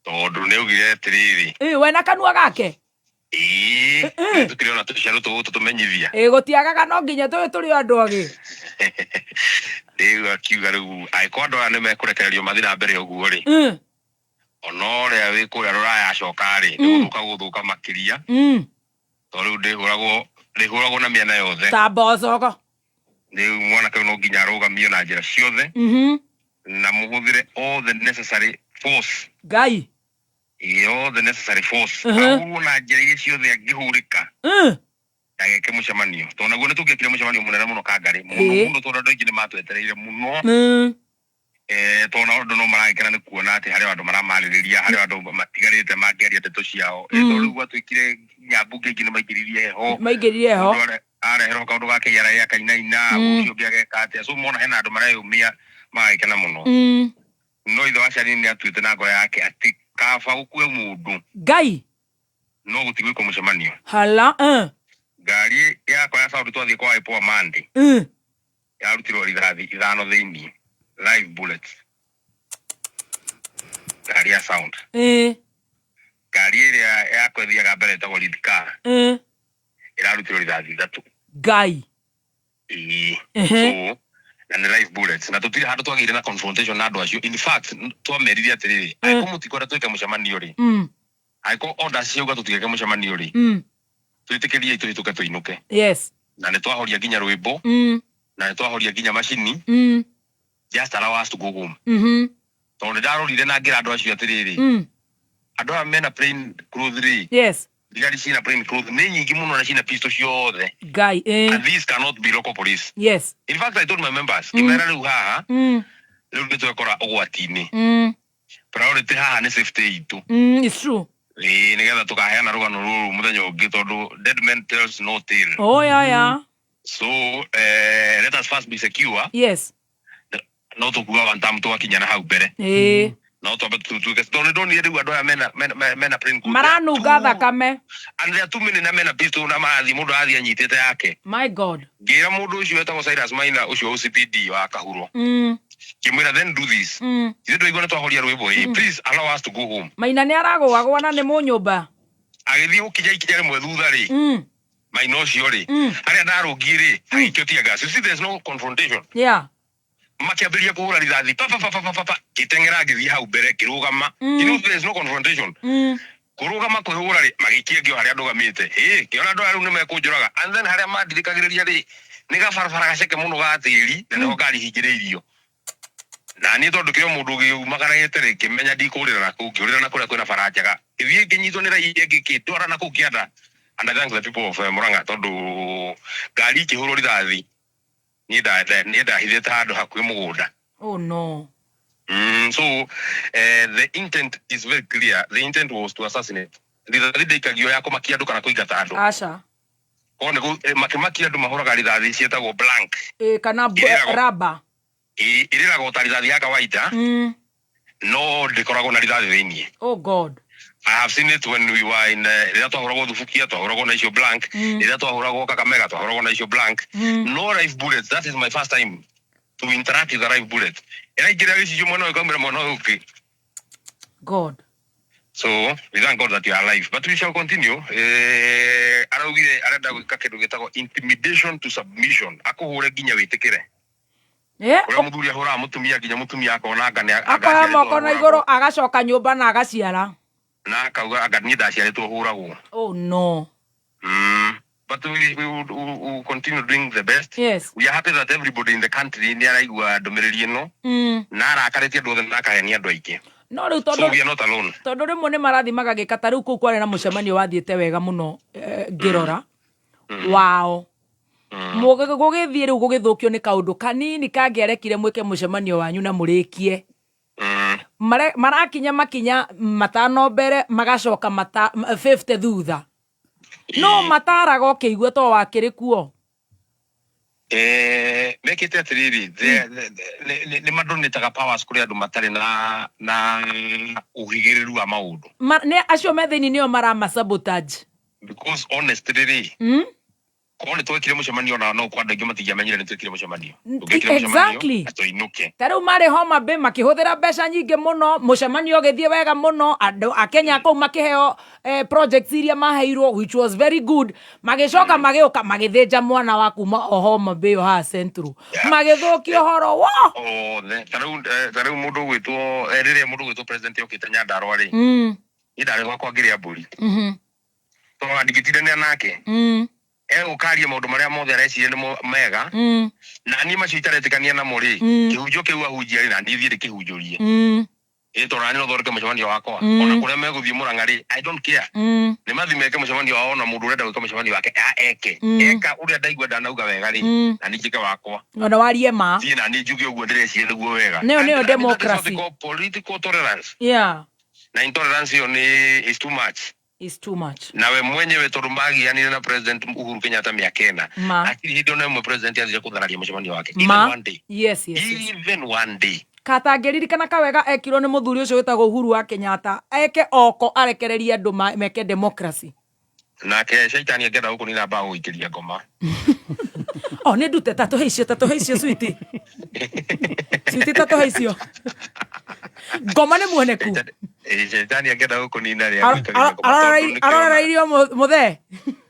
tondũ nĩ augire atĩrĩrĩ, Ĩ, we na kanua gake. Ĩĩ, tũkĩrĩ ona tũciaro tũgũ tũmenyithia. Ĩ, gũtiagaga, no nginya tũĩ tũrĩ o andũ agĩ. Rĩu akiuga rĩu angĩkorwo andũ aya nĩ mekũrekererio mathiĩ na mbere ũguo rĩ, ona ũrĩa wĩ kũrĩa rũraya acoka rĩ, nĩ gũthũka gũthũka makĩria, tondũ rĩu ndĩhũragwo na mĩena yothe. Ta mboco. Rĩu mwanake ũyũ no nginya arũgamio na njĩra ciothe, na mũhũthĩre all the necessary force. Ngai. Ĩ, all the necessary force. Ahũrwo na njĩra iria ciothe angĩhũrĩka, ageke mũcemanio, tondũ naguo nĩ tũngĩekire mũcemanio mũnene mũno Kangarĩ mũno mũno, tondũ andũ aingĩ nĩ matwetereire mũno. Tondũ nao andũ no maragĩkena nĩ kuona atĩ harĩ o andũ maramarĩrĩria, harĩ o andũ matigarĩte mangĩaria ndeto ciao. Tondũ rĩu gwatuĩkire nginya mbunge ingĩ nĩ maingĩririe heho. Maingĩrire heho. Mũndũ areherwo kaũndũ ga KRA akainaina, ũcio ũngĩ ageka atĩa, so mona hena andũ mareyũmia magagĩkena mũno. No ithe wa Sharini nĩ atuĩte na ngoro yake atĩ kaba gũkue mũndũ, Ngai. no gũtigwĩkwo mũcemanio. Hala. Ngari yakwa ya sound twathiĩ kwa Ipoa Monday, yarutirwo rithathi 5 thĩinĩ, live bullets, ngari ya sound. Ngari ĩrĩa yakwa ĩthiaga mbere ĩtagwo lead car, ĩrarutirwo rithathi 3. Ngai. Ĩĩ. So na nĩ live bullets, na tũtirĩ handũ twagĩire na confrontation na andũ acio. In fact, twamerire atĩrĩrĩ, angĩkorwo mũtikwenda twĩke mũcemanio rĩ, angĩkorwo orders ciauga tũtigeke mũcemanio rĩ, twĩtĩkĩriei tũhĩtũke tũinũke. Na nĩ twahoria nginya rwĩmbo, na nĩ twahoria nginya macini, just allow us to go home, tondũ nĩ ndarorire na ngĩra andũ acio atĩrĩrĩ, andũ aya mena plain clothes rĩ, thigari ciĩna plain clothes nĩ nyingĩ mũno na ciĩna pistol ciothe. Ngai. And these cannot be local police. In fact, I told my members, ngĩmera rĩu haha rĩu nĩ twekora ũgwati-inĩ. Priority haha nĩ safety itũ. It's true. Ĩĩ, nĩgetha tũkaheana rũgano rũrũ mũthenya ũngĩ, tondũ dead man tells no tale. Oh, yeah. So let us first be secure. No tũkuga one time twakinya na hau mbere. No twambe tutuke tondũ nĩndonire rĩu andũ aya mena mena mena plain clothes. Maranunga thakame. And they are too many na mena pistol na marathiĩ, mũndũ arathiĩ anyitĩte yake. My God. Ngĩra mũndũ ũcio wetagwo Cyrus Maina ũcio OCPD wa Kahuro, ngĩmwĩra, "Then do this. Ithuĩ twaigua nĩ twahoria rwĩmbo ĩ, please allow us to go home." Maina nĩ aragũagũa na nĩ mũnyũmba. Agĩthiĩ gũkinya ikinya rĩmwe thutha rĩ, Maina ũcio rĩ, harĩa ndarũngiĩ rĩ, agĩikio tear gas. You see, there's no confrontation. Makĩambĩrĩria kũhũra rithathi, pa pa pa pa pa pa pa. Ngĩteng'era ngĩthiĩ hau mbere ngĩrũgama. There is no confrontation. Kũrũgama kwĩhũra rĩ, magĩikia ngĩo harĩa ndũgamĩte. Ĩ ngĩona andũ aya rĩu nĩ mekũnjũraga. And then harĩa mandirikagĩrĩria rĩ, nĩ gabarabara gaceke mũno ga tĩri, na nĩho ngari hingĩrĩirio. Na niĩ tondũ kĩrĩ o mũndũ ũgĩumagarĩte rĩ, ngĩmenya ndikũrĩra na kũu, ngĩũrĩra na kũrĩa kwĩna bara njega. Ngĩthiĩ ngĩnyitwo nĩ raia ĩngĩ kĩndwara na kũu kĩanda. And I thank the people of Murang'a tondũ ngari ikĩhũrwo rithathi, niĩ ndahithĩte handũ hakuhĩ mũgũnda. Oh no. So the intent is very clear. The intent was to assassinate. Rithathi ndĩikagio ya kũmakia andũ kana kũingata andũ. Aca. Korwo nĩ makĩmakia andũ mahũraga rithathi ciĩtagwo blank. Ĩ, kana raba. Ĩrĩragwo ta rithathi ya kawaida, no ndĩkoragwo na rithathi thĩiniĩ. Oh God. I have seen it when we were in rĩrĩa twahũragwo Thubukia, twahũragwo na icio blank. Rĩrĩa twahũragwo Kakamega, twahũragwo na icio blank. No live bullets, that is my first time to interact with a live bullet. Ĩraingĩra gĩcicio mwena ũyũ, ĩkaumĩra mwena ũyũ ũngĩ. God. So we thank God that you are alive, but we shall continue. Araugire arenda gwĩka kĩndũ gĩtagwo intimidation to submission, akũhũre nginya wĩtĩkĩre. Ũrĩa mũthuri ahũraga mũtumia nginya mũtumia akona anga nĩ Akoya moko na igũrũ, agacoka nyũmba na agaciara. Na akauga anga niĩ ndaciarĩtwo hũragwo. Oh no. But we will continue doing the best. We are happy that everybody in the country nĩ araigua ndũmĩrĩri ĩno na arakarĩtie andũ othe na akahenia andũ aingĩ. No rĩu So tondũ we are not alone. Tondũ rĩmwe nĩ marathiĩ magagĩka ta rĩu kũu kwarĩ na mũcemanio wathiĩte wega mũno, ngĩrora wao. Gũgĩthiĩ rĩu gũgĩthũkio nĩ kaũndũ kanini kangĩarekire mwĩke mũcemanio wanyu na mũrĩkie. Marakinya makinya 5 mbere, magacoka 50 thutha. No mataraga ũkĩigua to wakĩrĩ kuo. Mekĩte atĩrĩrĩ, nĩ madonĩtaga powers kũrĩ andũ matarĩ na ũhĩgĩrĩru wa maũndũ. Nĩ acio me thĩinĩ nĩo marama sabotage. Because honestly rĩ, korwo nĩ twekire mũcemanio na no kwa andũ aingĩ matingĩamenyire nĩ twekire mũcemanio. Tũngĩekire mũcemanio na tũinũke. Ta rĩu marĩ Homa Bay makĩhũthĩra mbeca nyingĩ mũno, mũcemanio ũgĩthiĩ wega mũno, andũ a Kenya kũu makĩheo projects iria maheirwo, which was very good. Magĩcoka magĩũka magĩthĩnja mwana wa kuma o Homa Bay o haha Central. Magĩthũkia ũhoro wo. Othe ta rĩu mũndũ ũgwĩtwo rĩrĩa mũndũ ũgwĩtwo president okĩte Nyandarua rĩ, niĩ ndarĩ gwakwa ngĩrĩa mbũri tondũ ndingĩtindanĩra nake. Egũkaria maũndũ marĩa mothe areciria nĩmo mega, na niĩ macio itaretĩkania namo rĩ, kĩhunjio kĩu ahunjia rĩ, na niĩ thiĩ ndĩkĩhunjũrie. Ĩ tondũ nani no thondeke mũcemanio wakwa. Ona kũrĩa megũthiĩ Mũrang'a rĩ, I don't care. Nĩ mathi meke mũcemanio wao, ona mũndũ ũrenda gwĩka mũcemanio wake eke. Eka ũrĩa ndaigua ndanauga wega rĩ, na niĩ njĩke wakwa. Ona warie ma. Thiĩ na niĩ njuge ũguo ndĩreciria nĩguo wega. Nĩyo And that is what democracy. they call political tolerance. Na intolerance ĩyo nĩ is too much. Is too much. Nawe mwenyewe tondũ magianire na President Uhuru Kenyatta mĩaka 4, Ma. hatirĩ hĩndĩ ona ĩmwe president athire kũthararia mũcemanio wake, even Ma. one day. Yes. Even one day. Katangĩririkana kawega ekirwo nĩ mũthuri ũcio wĩtagwo Uhuru wa Kenyatta eke oko arekererie andũ meke democracy. Nake caitani angĩenda gũkũnina mbaũ gũikĩria ngoma. Oh, nĩ ndute tatũhe icio, tatũhe icio, switi switi, tatũhe icio ngoma nĩ muoneku. Caitani angĩenda gũkũnina rĩ, agũikagĩria ngoma tondũ nĩkĩo Aroreirio mũthee.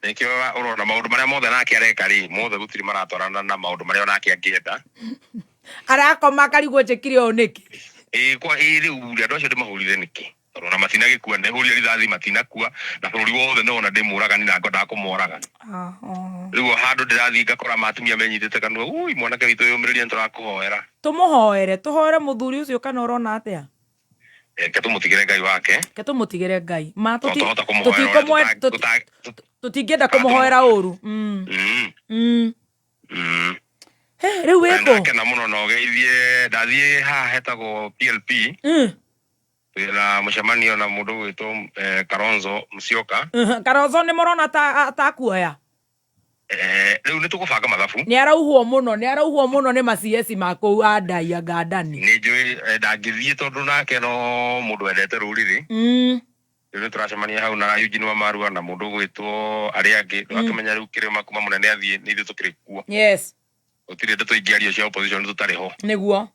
Nĩkĩo ũrona maũndũ marĩa mothe nake areka rĩ, mothe gũtirĩ maratwarana na maũndũ marĩa onake angĩenda. Arakoma akarigwo njĩkire ũũ nĩkĩ. Ĩĩ, kwa ĩĩ rĩu rĩ, andũ acio ndĩmahũrire nĩkĩ? Tondũ ona matinagĩkua, ndehũrire rithathi matinakua, na bũrũri wothe nĩwona ndĩmũragani na ngwendaga kũmoraga. Rĩu o handũ ndĩrathiĩ ngakora matumia menyitĩte kanua, ui mwanake witũ yũmĩrĩrie, nĩtũrakũhoera. Tũmũhoere, tũhoere mũthuri ũcio, kana ũrona atĩa? Reke tũmũtigĩre Ngai wake. Ke tũmũtigĩre Ngai ma. No twahota kũmũhoera ũrĩa Tũtingĩenda kũmũhoera ũru. Rĩu wĩkũ? Ndakena mũno na ũgeithie ndathiĩ haha hetagwo PLP. Twĩna mũcemanio na mũndũ ũgwĩtwo Kalonzo Musyoka. Kalonzo nĩ mũrona ta akuoya? Rĩu nĩ tũgũbanga mathabu. Nĩ arauhwo mũno, nĩ arauhwo mũno nĩ macieci ma kũu andai anga ndani. Nĩ njũĩ ndangĩthiĩ tondũ nake no mũndũ wendete rũrĩrĩ. Rĩu nĩ tũracemania hau na Eugene wa Marua na mũndũ ũgwĩtwo arĩa angĩ. Ndũgakĩmenya rĩu kĩrĩma kuma mũnene athiĩ nĩ ithuĩ tũkĩrĩ kuo. Yes. Gũtirĩ ndeto ingĩario cia opposition tũtarĩ ho. Nĩguo.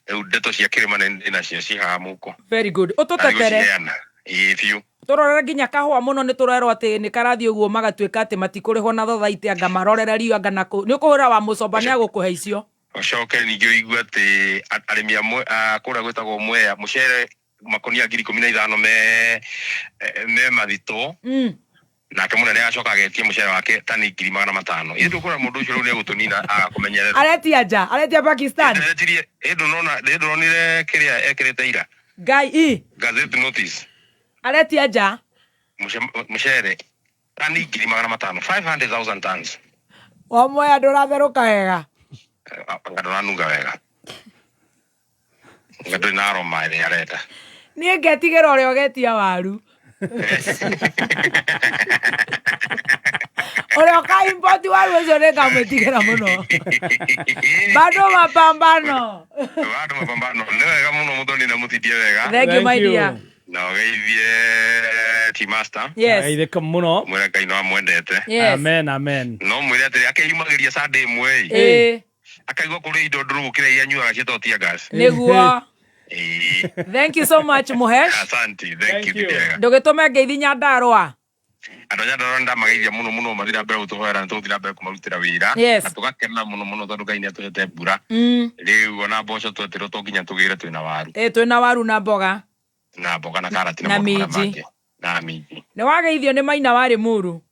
Rĩu ndeto cia kĩrĩma nĩ ndĩ nacio ciĩ haha mũhuko. Very good. Na Ũtũtetere. nĩngũciheana. Ĩĩ biũ. Tũrorere nginya kahũa mũno nĩ tũrerwo atĩ nĩ karathiĩ ũguo magatuĩka atĩ matikũrĩhwo na thothaitĩ anga marorererio anga na kũ. Nĩ ũkũhũrĩra wa mũcomba nĩ agũkũhe icio. Ũcoke ningĩ ũigue atĩ arĩmi amwe a kũrĩa gwĩtagwo Mwea mũcere makonia 15,000 me mathitoo. Nake mũnene acoka agetia mũcere wake tani 500,000. Ithuĩ tũkwĩra mũndũ ũcio rĩu nĩ egũtũnina aga kũmenyererwo. Aretia nja, aretia Pakistan. Ndĩretirie, ĩ ndũnona, ĩ ndũronire kĩrĩa ekĩrĩte ira? Ngai i. Gazette notice. Aretia nja. Mũcere tani 500,000, 500,000 tons. Wa Mwea ndũratherũka wega. Anga ndũranunga wega. Anga ndũrĩ na aroma ĩrĩa arenda. Niĩ ngetigĩra ũrĩa ũgetia waru. Ũrĩa ũka import waru ũcio nĩ ngamwĩtigĩra mũno. Bado mapambano. Bado mapambano. Nĩ wega mũno mũthoni na mũtindie wega. Thank you, my Thank you. dear. Na ũgeithie Tea Master. Yes. Geithĩka mũno. Mwĩre Ngai no amwendete. Yes. Amen, amen. No mwĩre atĩrĩ akeyumagĩria Sunday ĩmwe ĩ. Ĩĩ. Akaigua kũrĩ indo ndũrũ gũkĩra iria anyuaga ciĩtagwo tear gas. Nĩguo. Ĩĩ. Thank you so much, Muhesh. Asante, thank Thank you, you. Ndega. Ndũgĩtũme ngeithi Nyandarũa. Andũ a Nyandarũa nĩndamageithia mũno mũno mathiĩ na mbere gũtũhoera nĩ tũgũthiĩ na mbere kũmarutĩra wĩra. Yes. Na tũgakena mũno mũno tondũ Ngai nĩatũhete mbura. Rĩu ona mboco twetirwo to nginya tũgĩre twĩna waru. Ĩĩ twĩna waru na mboga. Na mboga na karati na Na maũndũ marĩa minji. mangĩ. Na minji. Nĩ wageithio nĩ Maina wa Limuru.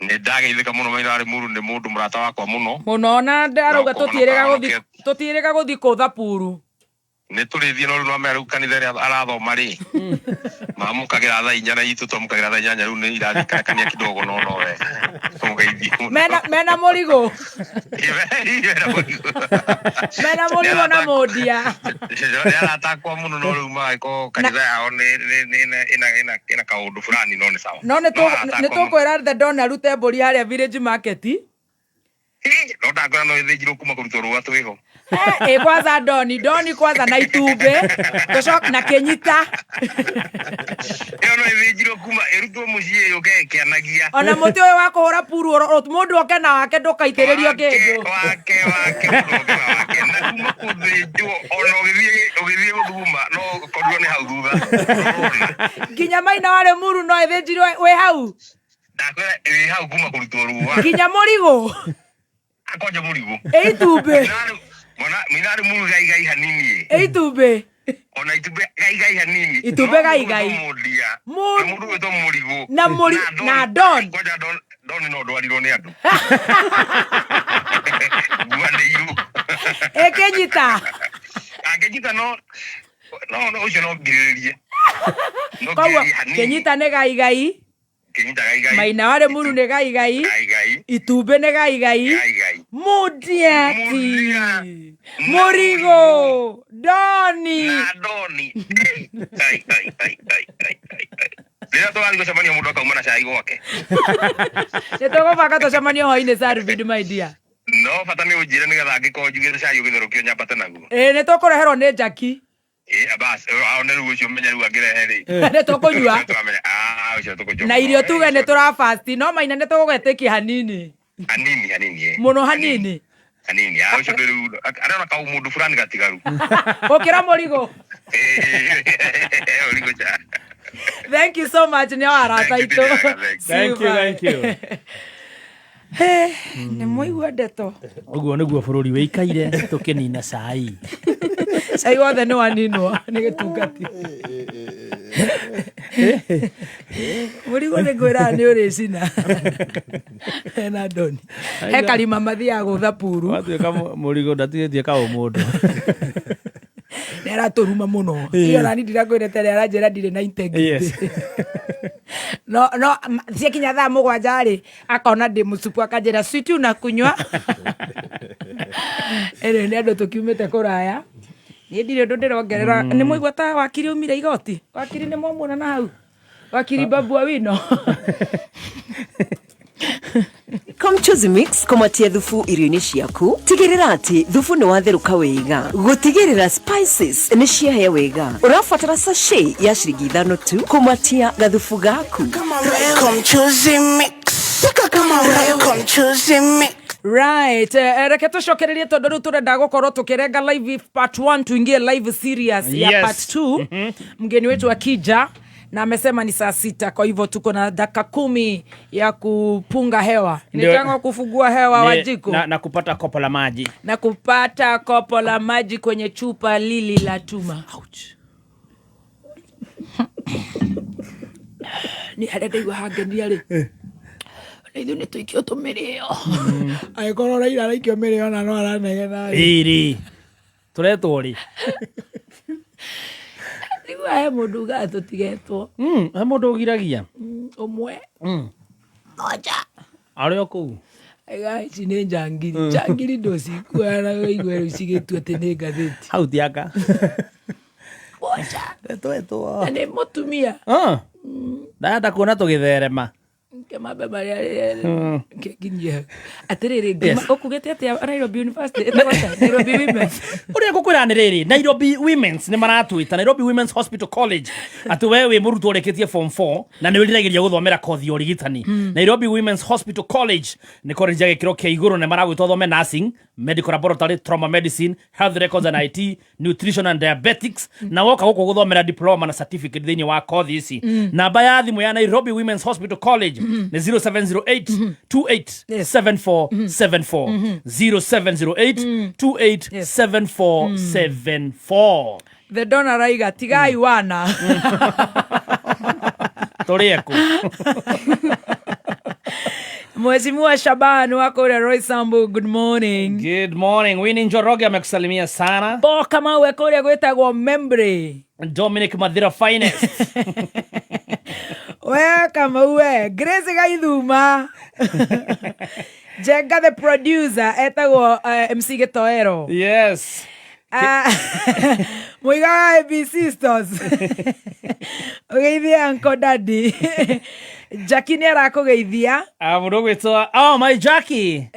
Nĩ ndageithĩka mũno Maina wa Limuru nĩ mũndũ mũrata wakwa mũno. Mũno na ndarauga Na ũkona tũtiĩrĩga gũthiĩ kũtha puru. Nĩ tũrĩthiĩ no rĩu no mera rĩu kanitha ĩrĩa arathoma rĩ. Mamũkagĩra thaa 4 na itũ twamũkagĩra thaa 8 rĩu nĩ irathi karekania kidogo no no we. Tũmũgeithie mũno. Mena mũrigo. Mena mũrigo. Mena mũrigo na mũndia. Nĩ arata akwa mũno no rĩu magagĩkorwo kanitha yao ĩna kaũndũ fulani no nĩ sawa. No No arata nĩ akwa mũno. tũkwĩra The Don arute mbũri harĩa Village Market. No ndangora no ĩthĩnjirwo kuma kũrutwo rũa twĩho. Ĩ kwanza Doni, Doni kwanza na itumbĩ, tũcoke na kĩnyita. Ĩyo no ĩthĩnjirwo kuma ĩrutwo mũciĩ yũke ĩkĩanagia. Ona mũtĩ ũyũ wa kũhũra puru mũndũ oke na wake ndũkaitĩrĩrio kĩndũ. Wake, wake, mũndũ oke na wake. Na kuma kũthĩnjwo, ona ũgĩthiĩ gũthuguma, no ũkorirwo nĩ hau thutha. Nginya Maina wa Limuru no ĩthĩnjirwo wĩ hau. Ndakwĩra wĩ hau kuma kũrutwo rũa. Nginya mũrigũ. Akonja mũrigũ. Ĩ itumbĩ. Maina wa Limuru gaigai hanini. Ĩ itumbĩ. Ona itumbĩ gaigai hanini. Itumbĩ No gaigai. mũndũ mũndia. Na mũndũ wĩtwo mũrigũ. Na Na na Don. Kwanja Don no ndwarirwo nĩ andũ. Nguanĩirwo. Ĩ kĩnyita. Angĩnyita no, no, no, ũcio no ngirĩrĩrie. No Koguo, ngirĩrĩrie hanini. kĩnyita nĩ gaigai. Kĩnyita gaigai. Maina wa Limuru nĩ gaigai. Gaigai. Itumbĩ nĩ gaigai. Gaigai. Mũndiati. Mũndia. Mũrigũ. Doni. Na Doni. Ai, ai, ai, ai, ai, ai, ai. Rĩrĩa tũrathiĩ gũcemania mũndũ akauma na cai gwake. Nĩ tũgũbanga tũcemanie hwainĩ Sarvid, my dear. No bata nĩ ũnjĩre nĩgetha angĩkorwo njugĩte cai ũgĩtherũkio nyambate naguo. Ĩĩ nĩ tũkũreherwo nĩ Jackie. Ĩĩ, bas, one rĩu ũcio menye rĩu angĩrehe rĩ. Nĩ tũkũnyua. Tũramenya, ũcio tũkũnyua. Na irio tuge nĩ tũrafasti, no Maina nĩ tũgũgetĩkia hanini. Hanini, hanini, ĩĩ. Mũno hanini. Hanini, ũcio ndĩ rĩu, arona kau mũndũ fulani gatigaru. Gũkĩra mũrigo. Ĩĩ, mũrigo cha. Thank you so much, nĩ arata Thank you, aitũ. Thank you. Thank you, thank you. Nĩ mwaigua ndeto. Ũguo nĩguo bũrũri wĩikaire tũkĩnina cai. Cai wothe nĩ waninwo nĩ gĩtungati. Mũrigo nĩ ngwĩraga nĩ ũrĩcina. Hena Doni. He karima mathiaga gũtha puru. Watuĩka mũrigo ndatigĩtie kaũ mũndũ. Nĩ aratũruma mũno. Niĩ ona niĩ ndirakwĩrĩte rĩ, aranjĩra ndirĩ na integrity. Yes. No, no, ciakinya thaa mũgwanja rĩ, akona ndĩ mũcupu akanjĩra sweet unakunywa. Anyway, nĩ andũ tũkiumĩte kũraya. Niĩ ndirĩ ũndũ ndĩrongerera. Nĩ mwaigua ta wakiri aumire igoti? Wakiri nĩ mwamuona na hau? Wakiri Babu Owino. Mchuzi Mix kũmatia thubu irio-inĩ ciaku. Tigĩrĩra atĩ thubu nĩ watherũka wega, gũtigĩrĩra spices nĩ ciahĩa wega. Ũrabatara sachet ya ciringi 5 tu kũmatia gathubu gaku. Right, reke tũcokererie tondũ rĩu tũrenda gũkorwo tũkĩrenga live part 1, tuingie live serious ya part 2. Mgeni wetu akija na amesema ni saa 6, kwa hivyo tuko na dakika 10 ya kupunga hewa. Nitanga kufungua hewa Wajiko. Na kupata kopo la maji. Na kupata kopo la maji kwenye chupa lili la tuma. Ouch. Ni harĩa ndaigua hangenia rĩ. Na ithuĩ nĩ tũikio tũmĩrĩo. Angĩkorwo Raila araikio mĩrĩo na no aranegena rĩ. Ĩrĩ. Tũretwo rĩ? Nĩguo he mũndũ ugaga tũtigetwo. He mũndũ ũgiragia? Ũmwe. Moja. Arĩ o kũu? Aiga ici nĩ njangiri. Njangiri ndũcikuaga na ũigue rĩu cigĩtua atĩ nĩ ngathĩti. Hau ti aka. Moja. Retwetwo. Na nĩ mũtumia. Ndarenda kuona tũgĩtherema. Kemambe marĩa nginyia. Atĩrĩrĩ, ngima, ũkugĩte atĩa Nairobi University? Ĩtagwo atĩa? Nairobi Women's. Ũrĩa ngũkwĩra nĩ rĩrĩ, Nairobi Women's nĩ maratwĩta, Nairobi Women's Hospital College, atĩ we wĩ mũrutwo ũrĩkĩtie form 4 na nĩ wĩriragĩria gũthomera kothi ya ũrigitani. Nairobi Women's Hospital College nĩ college ya gĩkĩro kĩa igũrũ na maragwĩta ũthome nursing, medical laboratory, trauma medicine, health records and IT, nutrition and diabetics, na woka gũkũ gũthomera diploma na certificate thĩinĩ wa kothi ici. Namba ya thimũ ya Nairobi Women's Hospital College nĩ 0708 28 7474. 0708 28 7474. The Don araiga tigai wana. Tũrĩe kũ? Mheshimiwa Shaban wako ule Roy Sambu, good morning. Good morning. Winnie Njoroge amekusalimia sana. Paul Kamau kule gwetagwo Membre. Dominic Mathira finest. We Kamau we, Grace Gaithuma. Jenga the producer etagwo MC Gitoero. Yes. Muiga wa AB Sisters. Ũgeithie Uncle Daddy. Jackie nĩ arakũgeithia. Mũndũ ũgwĩtwo, oh, my Jackie.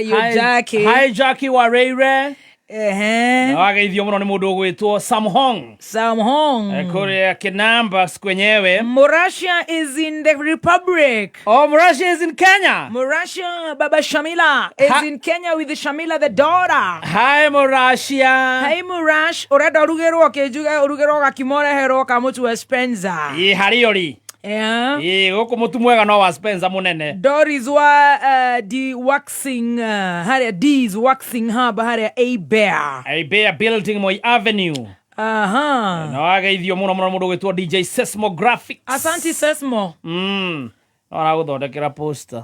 You Hi, Jackie. Hi Jackie wa Reire. Na wageithio mũno nĩ mũndũ ũgwĩtwo Sam Hong. Sam Hong. Kũrĩa Kinamba kwenyewe. Murasha is in the Republic. Oh, Murasha is in Kenya. Murasha, Baba Shamila is in Kenya with Shamila the daughter. Hi Murasha. Hi Murash. Ũrenda ũrugĩrwo kĩnjuge ũrugĩrwo gakima ũreherwo ka mũtu wa Spencer. Ĩ harĩ ũrĩ. Ĩ gũkũ mũtu mwega no wa Spencer mũnene. Doris wa D Waxing, harĩa D's Waxing Hub harĩa A Bear. A Bear Building Moi Avenue. Na wageithio mũno mũno mũndũ ũgwĩtwo DJ Sesmo Graphics. Asante Sesmo. No aragũthondekera poster.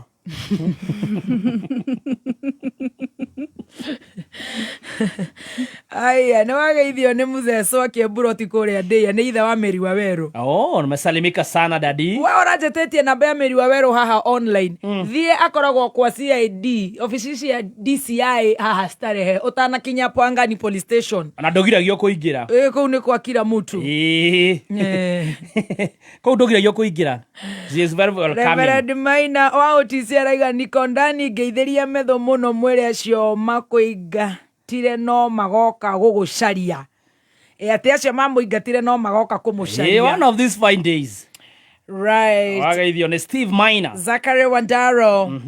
Aya, nĩ wageithio nĩ Mzee Swaki Mburoti kũrĩa Ndĩa, nĩ ithe wa Mary Waweru. Oh, nimesalimika sana daddy. We ũranjĩtĩtie namba ya Mary Waweru haha online. Thiĩ akoragwo kwa CID, ofici cia DCI haha Starehe, ũtanakinya Pwangani Police Station. Na ndũgiragio kũingĩra. Ĩ, kũu nĩ kwa kila mtu. Ĩ. Kũu ndũgiragio kũingĩra. She is very welcoming. Reverend Maina wa OTC araiga niko ndani ngeithĩria metho mũno mwĩre acio makũingatire no magoka gũgũcaria. Atĩ acio mamũingatire no magoka kũmũcaria. One of these fine days. Right. Wageithio nĩ Steve Maina. Zachary Wandaro.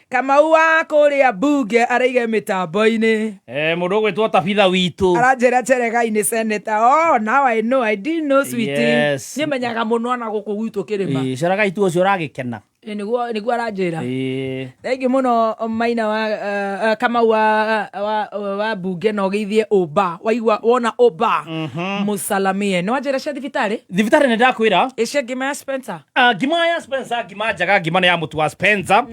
Kamau wa kũrĩa mbunge araiga mĩtambo-inĩ. Mũndũ ũgwĩtwo Tabitha witũ. Aranjĩra Cheregai nĩ senator. Oh, now I know. I didn't know, sweetie. Yes. Nĩmenyaga mũno ona gũkũ gwitũ kĩrĩma. Cheregai tu ũcio ũragĩkena. Nĩguo aranjĩra. Thengi mũno Maina wa Kamau wa mbunge na ũgeithie Ũba. Waigua wona Ũba. Mũsalamie. Nĩ wanjĩra cia thibitarĩ? Thibitarĩ nĩ ndakwĩra. Ĩ cia ngima ya Spencer? Ngima ya Spencer, ngima njega, ngima nĩ ya mũtu wa Spencer.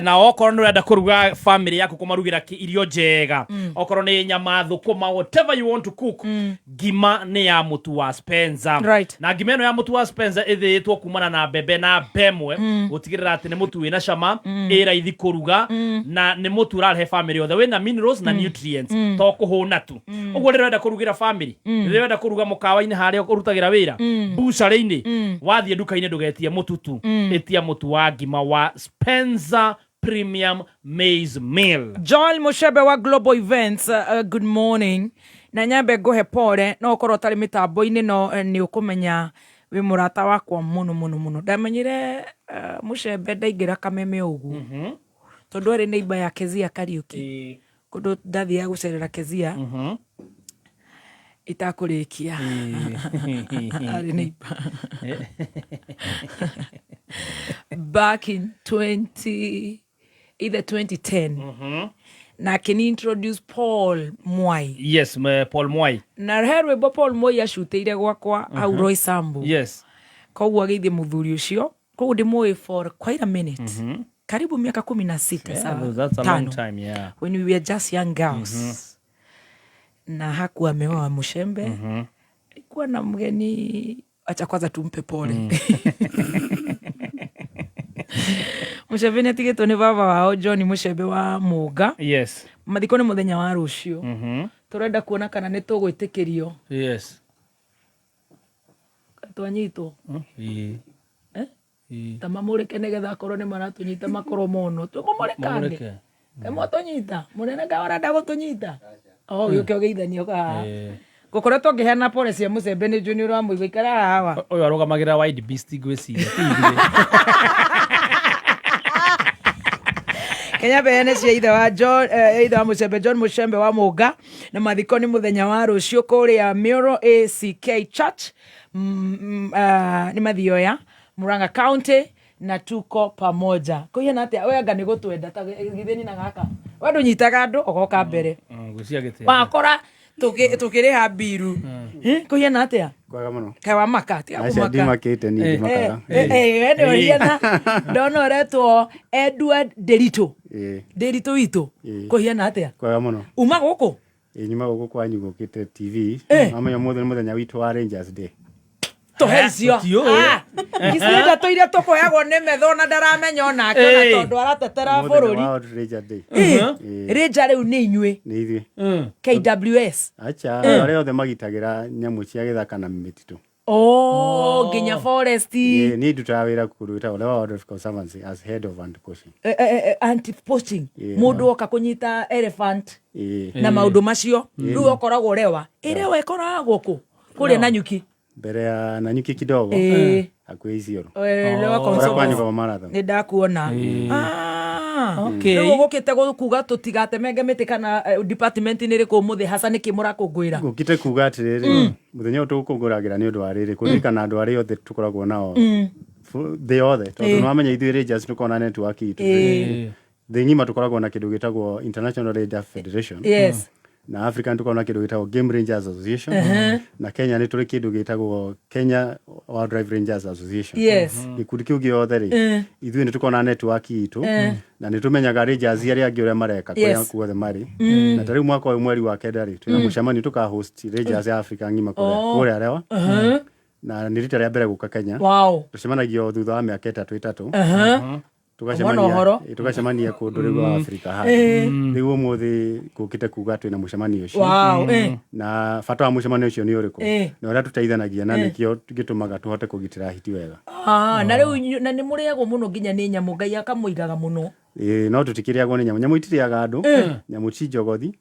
Na okorwo nĩ ũrenda kũruga family yaku kũmarugĩra irio njega. Okorwo nĩ nyama, thũkũma, whatever you want to cook, ngima nĩ ya mũtu wa Spencer. Na ngima ĩno ya mũtu wa Spencer ĩthĩĩtwo kumana na mbembe na mbemwe. Gũtigĩrĩra atĩ nĩ mũtu wĩna cama, ĩ raithi kũruga, na nĩ mũtu ũrarehe famĩlĩ yothe, wĩna minerals na nutrients, to kũhũna tu. Ũguo rĩrĩa ũrenda kũrugĩra famĩlĩ, rĩrĩa ũrenda kũruga mũkawa-inĩ harĩa ũrutagĩra wĩra, bucarĩ-inĩ, wathiĩ nduka-inĩ ndũgetie mũtu tu, ĩtia mũtu wa ngima wa Spencer Premium Maize Meal. Joel Mushebe wa Global Events, good morning. Na nyambe nguhe pole, no ukorwo ũtarĩ mĩtambo-inĩ, no nĩ ũkũmenya wĩ mũrata wakwa mũno mũno mũno. Ndamenyire Mushebe ndaingĩra Kameme ũguo, tondũ arĩ neighbor ya Kezia Kariuki. Kũndũ ndathiaga gũcerera Kezia itakũrĩkia, arĩ neighbor back in 20 either 2010, na akĩni introduce Paul Mwai. Yes, Paul Mwai. Na he rwĩmbo Paul Mwai acutĩire gwakwa hau Roysambu. Koguo agĩithie mũthuri ũcio, koguo ndĩmũĩ for quite a minute, karibu miaka 16. Yeah, that's a long tano time, yeah. When we were just young girls. Na hakuwa ameoa Mushembe, alikuwa na mgeni. Acha kwanza tumpe pole. Mushembe nĩ atigĩtwo nĩ baba wao John Mushembe wa Mũnga. Mathiko nĩ mũthenya wa rũciũ. Tũrenda kuona kana nĩ tũgwĩtĩkĩrio. Twanyitwo. Eh? Ta mamũrĩke nĩgetha akorwo nĩ maratũnyita makorwo mono tũkũmũrĩkange. Mamũrĩke. Kamwatũnyita mũnene ka ũrenda gũtũnyita o gĩũke ũgeithanie ũka haha. Ngũkoretwo ngĩheana pole cia Mũcembe, nĩ njũĩ nĩ ũramũigua, ikara haha wa. Ũyũ arũgamagĩrĩra Wide Beast, ngwĩciria ti ithuĩ. Kenya beane cia ithe wa John, ithe wa Mũcembe John Mũcembe wa Mũnga, na mathiko nĩ mũthenya wa rũciũ kũrĩa Mioro ACK Church, nĩ Mathioya, Murang'a County, na tuko pamoja. Kũhiana atĩa? We anga nĩ gũtwenda ta githĩ na gaka we ndũnyitaga andũ ũgoka mbere. Ngwĩciria gĩtĩo. Wakora tũkĩrĩha mbiru. Kũhiana atĩa? Kwega mũno. Kaĩ wamaka? Tiga Aca, kũmaka. ndimakĩte niĩ, ndimakaga. We nĩ ũhiana ndona ũretwo Edward Nderitu. Nderitu witũ. Kũhiana atĩa? Kwega mũno. Uma gũkũ? Ĩĩ, nyuma gũkũ kwanyu gũkĩte TV. Mamenya ũmũthĩ nĩ mũthenya witũ wa Rangers Day. Tũhe icio. Tũtiũĩ. Ah, ici nĩ ndeto iria tũkũheagwo nĩ metho na ndaramenya onake ona tondũ aratetera Mũthenya bũrũri. wa Ranger Day. Ranger rĩu nĩ inyuĩ? Nĩ ithuĩ. KWS? Acha, arĩa othe magitagĩra nyamũ cia gĩthaka na mĩtitũ. Oh, nginya forest. Ĩĩ, niĩ ndutaga wĩra kũndũ gwĩtagwo Lewa Wildlife Conservancy as head of anti-poaching. Anti poaching. Mũndũ oka kũnyita elephant na maũndũ macio, rĩu ũkoragwo rewa ĩrewa ĩkoragwo kũ kũrĩa na nyuki? Mbere ya Nanyuki kidogo, hakuhĩ Isiolo. Lewa Kũrĩa Conservancy. kwanyu kwa marathon. Nĩ ndakuona. Ah. Okay. Rĩu ũgũkĩte kuga tũtigatemenge mĩtĩ kana department nĩ ĩrĩkũ ũmũthĩ haca nĩkĩ mũrakũngũĩra? Ngũkĩte kuga atĩrĩrĩ, mũthenya ũyũ tũgũkũngũragĩra nĩ ũndũ wa rĩrĩ, kũririkana andũ arĩa othe tũkoragwo nao thĩ yothe, tondũ nĩ wamenya ithuĩ Rangers tũkoragwo na network itũ thĩ ng'ima. Tũkoragwo na kĩndũ gĩtagwo International Ranger Federation, na Africa nĩ tũkoragwo na kĩndũ gĩtagwo Game Rangers Association, na Kenya nĩ tũrĩ kĩndũ gĩtagwo Kenya Wildlife Rangers Association. Gĩkundi kĩu gĩothe rĩ, ithuĩ nĩ tũkoragwo na network itũ na nĩ tũmenyaga Rangers arĩa angĩ ũrĩa mareka kũrĩa guothe marĩ. Na ta rĩu mwaka ũyũ mweri wa kenda rĩ, twĩna mũcemanio tũka host Rangers ya Africa ng'ima kũrĩa kũrĩa Rewa, na nĩ rita rĩa mbere gũka Kenya. Tũcemanagio thutha wa mĩaka ĩtatũ ĩtatũ. Mwana ũhoro. Tũgacemania kũndũ rĩu wa Afrika handũ. Rĩu ũmũthĩ gũkĩte kuga twĩna mũcemanio ũcio. Na bata wa mũcemanio ũcio nĩ ũrĩkũ? Na ũrĩa tũteithanagia, na nĩkĩo gĩtũmaga tũhote kũgitĩra hiti wega. Ah, na rĩu na nĩ mũrĩagwo mũno nginya nĩ nyamũ, Ngai akamũigaga mũno. Ĩĩ, no tũtikĩrĩagwo nĩ nyamũ. Nyamũ itirĩaga andũ. Nyamũ ti njogothi,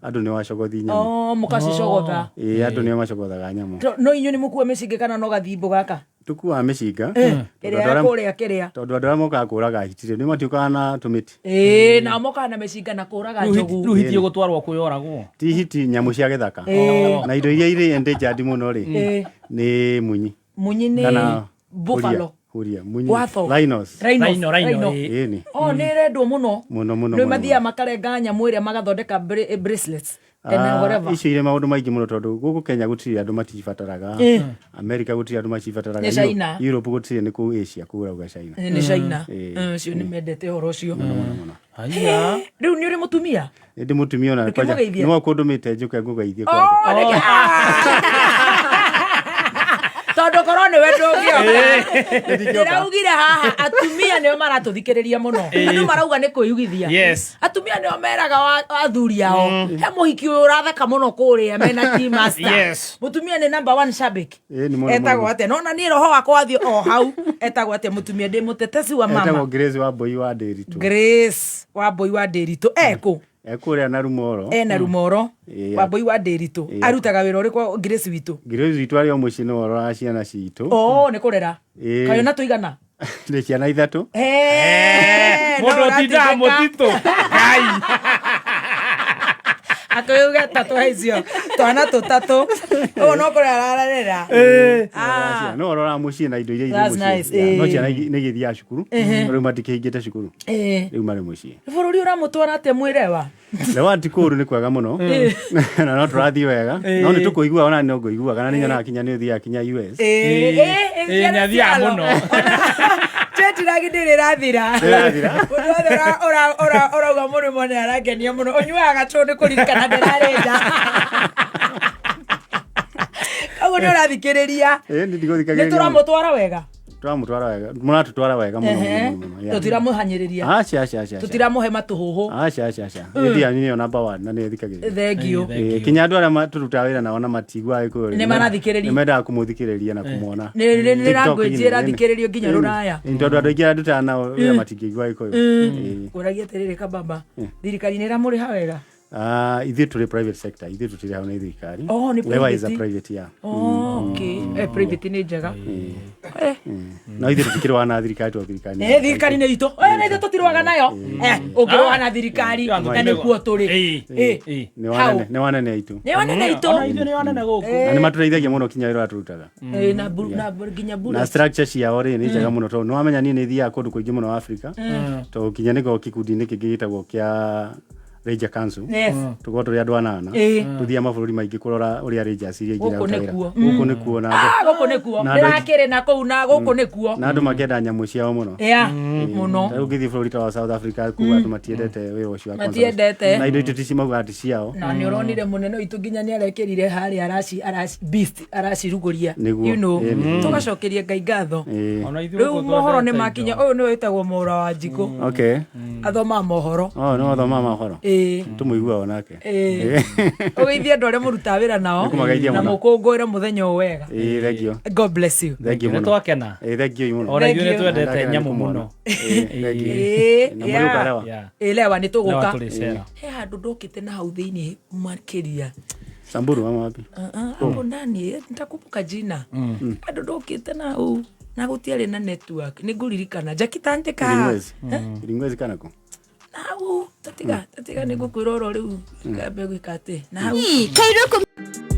andũ nĩo acogothi nyamũ. Oh, mũkacicogotha. Ĩĩ, andũ nĩo macogothaga nyamũ. No inyuĩ nĩ mũkua mĩcinga kana no gathimbo gaka? Tũkuaga mĩcinga tondũ Ĩrĩa ya kũrĩa kĩrĩa. Tondũ andũ arĩa mokaga kũraga hiti rĩ, nĩ matiũkaga na tũmĩtĩ. Ĩĩ, nao mokaga na mĩcinga na kũraga njogu. Rĩu hiti ĩgũtwarwo kwĩyoragwo? Ti hiti, nyamũ cia gĩthaka. Na indo iria irĩ endangered mũno rĩ, nĩ munyi. Munyi nĩ Kana buffalo? Huria, munyi. Watho. Rhinos. Rhinos. Rhino, rhino, Rhino. ĩĩ. Ĩni. Oh, nĩ ĩrendwo mũno. Mũno mũno. Nĩ Mũno. mathiaga makarenga nyamũ ĩrĩa magathondeka bracelets and whatever. Icio irĩ maũndũ maingĩ mũno, tondũ gũkũ Kenya gũtirĩ andũ macibataraga, America gũtirĩ andũ macibataraga. Nĩ China. Europe gũtirĩ, nĩ kũu Asia kũu ũrauga China. Nĩ China. Ũcio nĩ mendete ũhoro ũcio. Mũno. Haiya. Rĩu nĩ ũrĩ mũtumia? Nĩ ndĩ mũtumia ona. Kwanja Ũkĩmũgeithia? nĩwe kũndũmĩte njũke ngũgeithie kwanja. Oh, nĩkĩ- Ah! Tondũ korwo nĩwe ndũngĩoka. Ndingĩoka. Ndĩraugire haha atumia nĩo maratũthikĩrĩria mũno. Andũ marauga nĩ kwĩyugithia. Yes. Atumia nĩo meraga athuri ao he mũhiki ũyũ ũratheka mũno kũrĩa mena tea master. Yes. Mũtumia nĩ number one shabiki. Ĩĩ, nĩ mũno, Etagwo mũno. atĩa? Nona niĩ roho wakwa wathiĩ o hau. Etagwo atĩa mũtumia? Ndĩ mũtetesi wa Etagwo mama. Grace wa Mbui wa Ndĩritũ. Grace wa Mbui wa Ndĩritũ. Ekũ? Ekũrĩa na Rumoro. Ena Rumoro. Ĩĩ. Wa Mbui wa Ndĩritũ. Ĩĩ. Arutaga wĩra ũrĩkũ Grace witũ? Grace witũ arĩ o mũciĩ nĩwe ũroraga ciana citũ. Oh, nĩ kũrera. Ĩĩ. Kaĩ ona tũigana? Nĩ ciana ithatũ. Mũndũ ũtindaga mũtitũ ngai. Akauga tatũ icio twana tũtatũ ũguo no kũrera ararera. Ah. Nĩwe ũroraga mũciĩ na indo iria irĩ That's mũciĩ. nice, Yeah, no ĩĩ. ciana nĩ igĩthiaga cukuru. Rĩu matikĩhingĩte cukuru. Rĩu marĩ mũciĩ. Bũrũri ũramũtwara atĩa mwĩrewa? Lewa ti kũũru, nĩ kwega mũno na no tũrathiĩ wega, no nĩ tũkũigua ona no ngũigua kana nĩ nyonaga kinya nĩ ũthiaga kinya US. Ĩĩ, nĩathiaga mũno. Chetiragi ndĩrĩ ĩrathira. Ndĩrathira. Mũndũ wothe ũrauga mũrĩmo nĩ arangenia mũno. Ũnyuaga gacũ nĩ kũririkana ndĩrarĩ nja. Koguo nĩ ũrathikĩrĩria. Ĩĩ, nĩ Nĩ ndigũthikagĩrĩria mũno. tũramũtwara wega. Tũramũtwara wega, mũratũtwara wega mũno mũno mũno mũno, yeah. Tũtiramũhanyĩrĩria. Aca, aca, aca, aca. Tũtiramũhe matũhũhũ. Aca, aca, aca. Ĩĩ, ndianyu nĩyo number one na nĩyo ĩthikagĩrĩria. Thengiũ. Ĩĩ, kinya andũ arĩa tũrutaga wĩra nao na matiguaga Gĩkũyũ rĩ, Nĩ marathikĩrĩria. nĩ mendaga kũmũthikĩrĩria na kũmwona. Nĩ TikTok-inĩ, language ĩĩ, ĩrathikĩrĩrio nginya ĩĩ, rũraya. ĩĩ, tondũ andũ aingĩ arĩa ndutaga nao wĩra matingĩigua Gĩkũyũ. Ĩĩ. Ngũragia atĩrĩrĩ kababa, thirikari nĩ ĩramũrĩha wega? Ah, ithuĩ tũrĩ private sector, ithuĩ tũtirĩ hau nĩ thirikari. Oh, nĩ Lewa is a private. private, yeah. Oh, okay. Private nĩ njega. No ithuĩ tũtikĩrũaga na thirikari tondũ thirikari nĩ Eh, thirikari nĩ itũ. Nĩ ithuĩ tũtirũaga nayo. Ũngĩrũa na thirikari na nĩkuo tũrĩ. Ĩĩ. Nĩ wanene, nĩ wanene aitũ. Nĩ wanene aitũ. Ona ithuĩ nĩ wanene gũkũ. Na nĩ matũteithagia mũno kinya wĩra ũrĩa tũrutaga. Na nginya Na bullet. structure ciao rĩ nĩ njega mũno tondũ nĩ wamenya niĩ nĩ thiaga kũndũ kũingĩ mũno Africa. Tondũ kinya nĩko gĩkundi-inĩ kĩngĩ gĩtagwo kĩa Ranger Council. Yes. Tũkoragwo tũrĩ andũ anana. Tũthiaga mabũrũri maingĩ kũrora ũrĩa Rangers iria ingĩ Gũkũ iraruta wĩra. nĩkuo. Gũkũ nĩkuo na andũ Ah, gũkũ nĩkuo. Na andũ aingĩ- Ndĩrakĩrĩ na kũu na gũkũ nĩkuo. na andũ makenda nyamũ ciao mũno. Yeah, mũno. Ta rĩu ũngĩthiĩ bũrũri ta wa South Africa kũu andũ matiendete wĩra ũcio wa Matiendete. na indo itũ ti maugaga ti ciao. Na nĩ ũronire mũnene witũ nginya nĩ arekĩrire harĩa araci beast aracirugũria. Nĩguo. You know, Ĩĩ, nĩguo. tũgacokeria Ngai ngatho. Ĩĩ. Ona ithuĩ Rĩu gũkũ mohoro nĩ twendete makinya. indo. Ũyũ nĩwe wĩtagwo Mwaũra wa Njikũ. Okay. Athomaga mohoro. Oh, nĩ wathomaga mohoro. Ĩĩ. Tũmũiguaga onake. Ĩĩ. Ũgeithie andũ arĩa mũrutaga wĩra nao Nĩkũmageithia na mũno. mũkũngũĩre mũthenya ũyũ wega. Ĩĩ, thengio. God bless you. Thengio Nĩ mũno. twakena. Ĩĩ, thengio mũno. Ona ithuĩ nĩ Thank you. twendete Ndakena nĩ nyamũ kũmuona. mũno. Ĩĩ, thengio. Ĩĩ, Na mũrĩ yeah. ũka Lewa? Yeah. Ĩĩ, Lewa nĩ Lewa tũgũka. tũrĩcera. He handũ ndokĩte na hau thĩinĩ makĩria. Samburu ama wapi? Ah, ah, hapo ndani nitakumbuka jina. Handũ ndokĩte na hau na gũtiarĩ na network. Nĩ ngũririkana. Jakita andĩka haha. Iringwezi. Iringwezi kana kũ? Na hau tatiga tatiga nĩ ngũkwĩra oro rĩu. Ngambe gwĩka atĩ. Na hau Kairuku.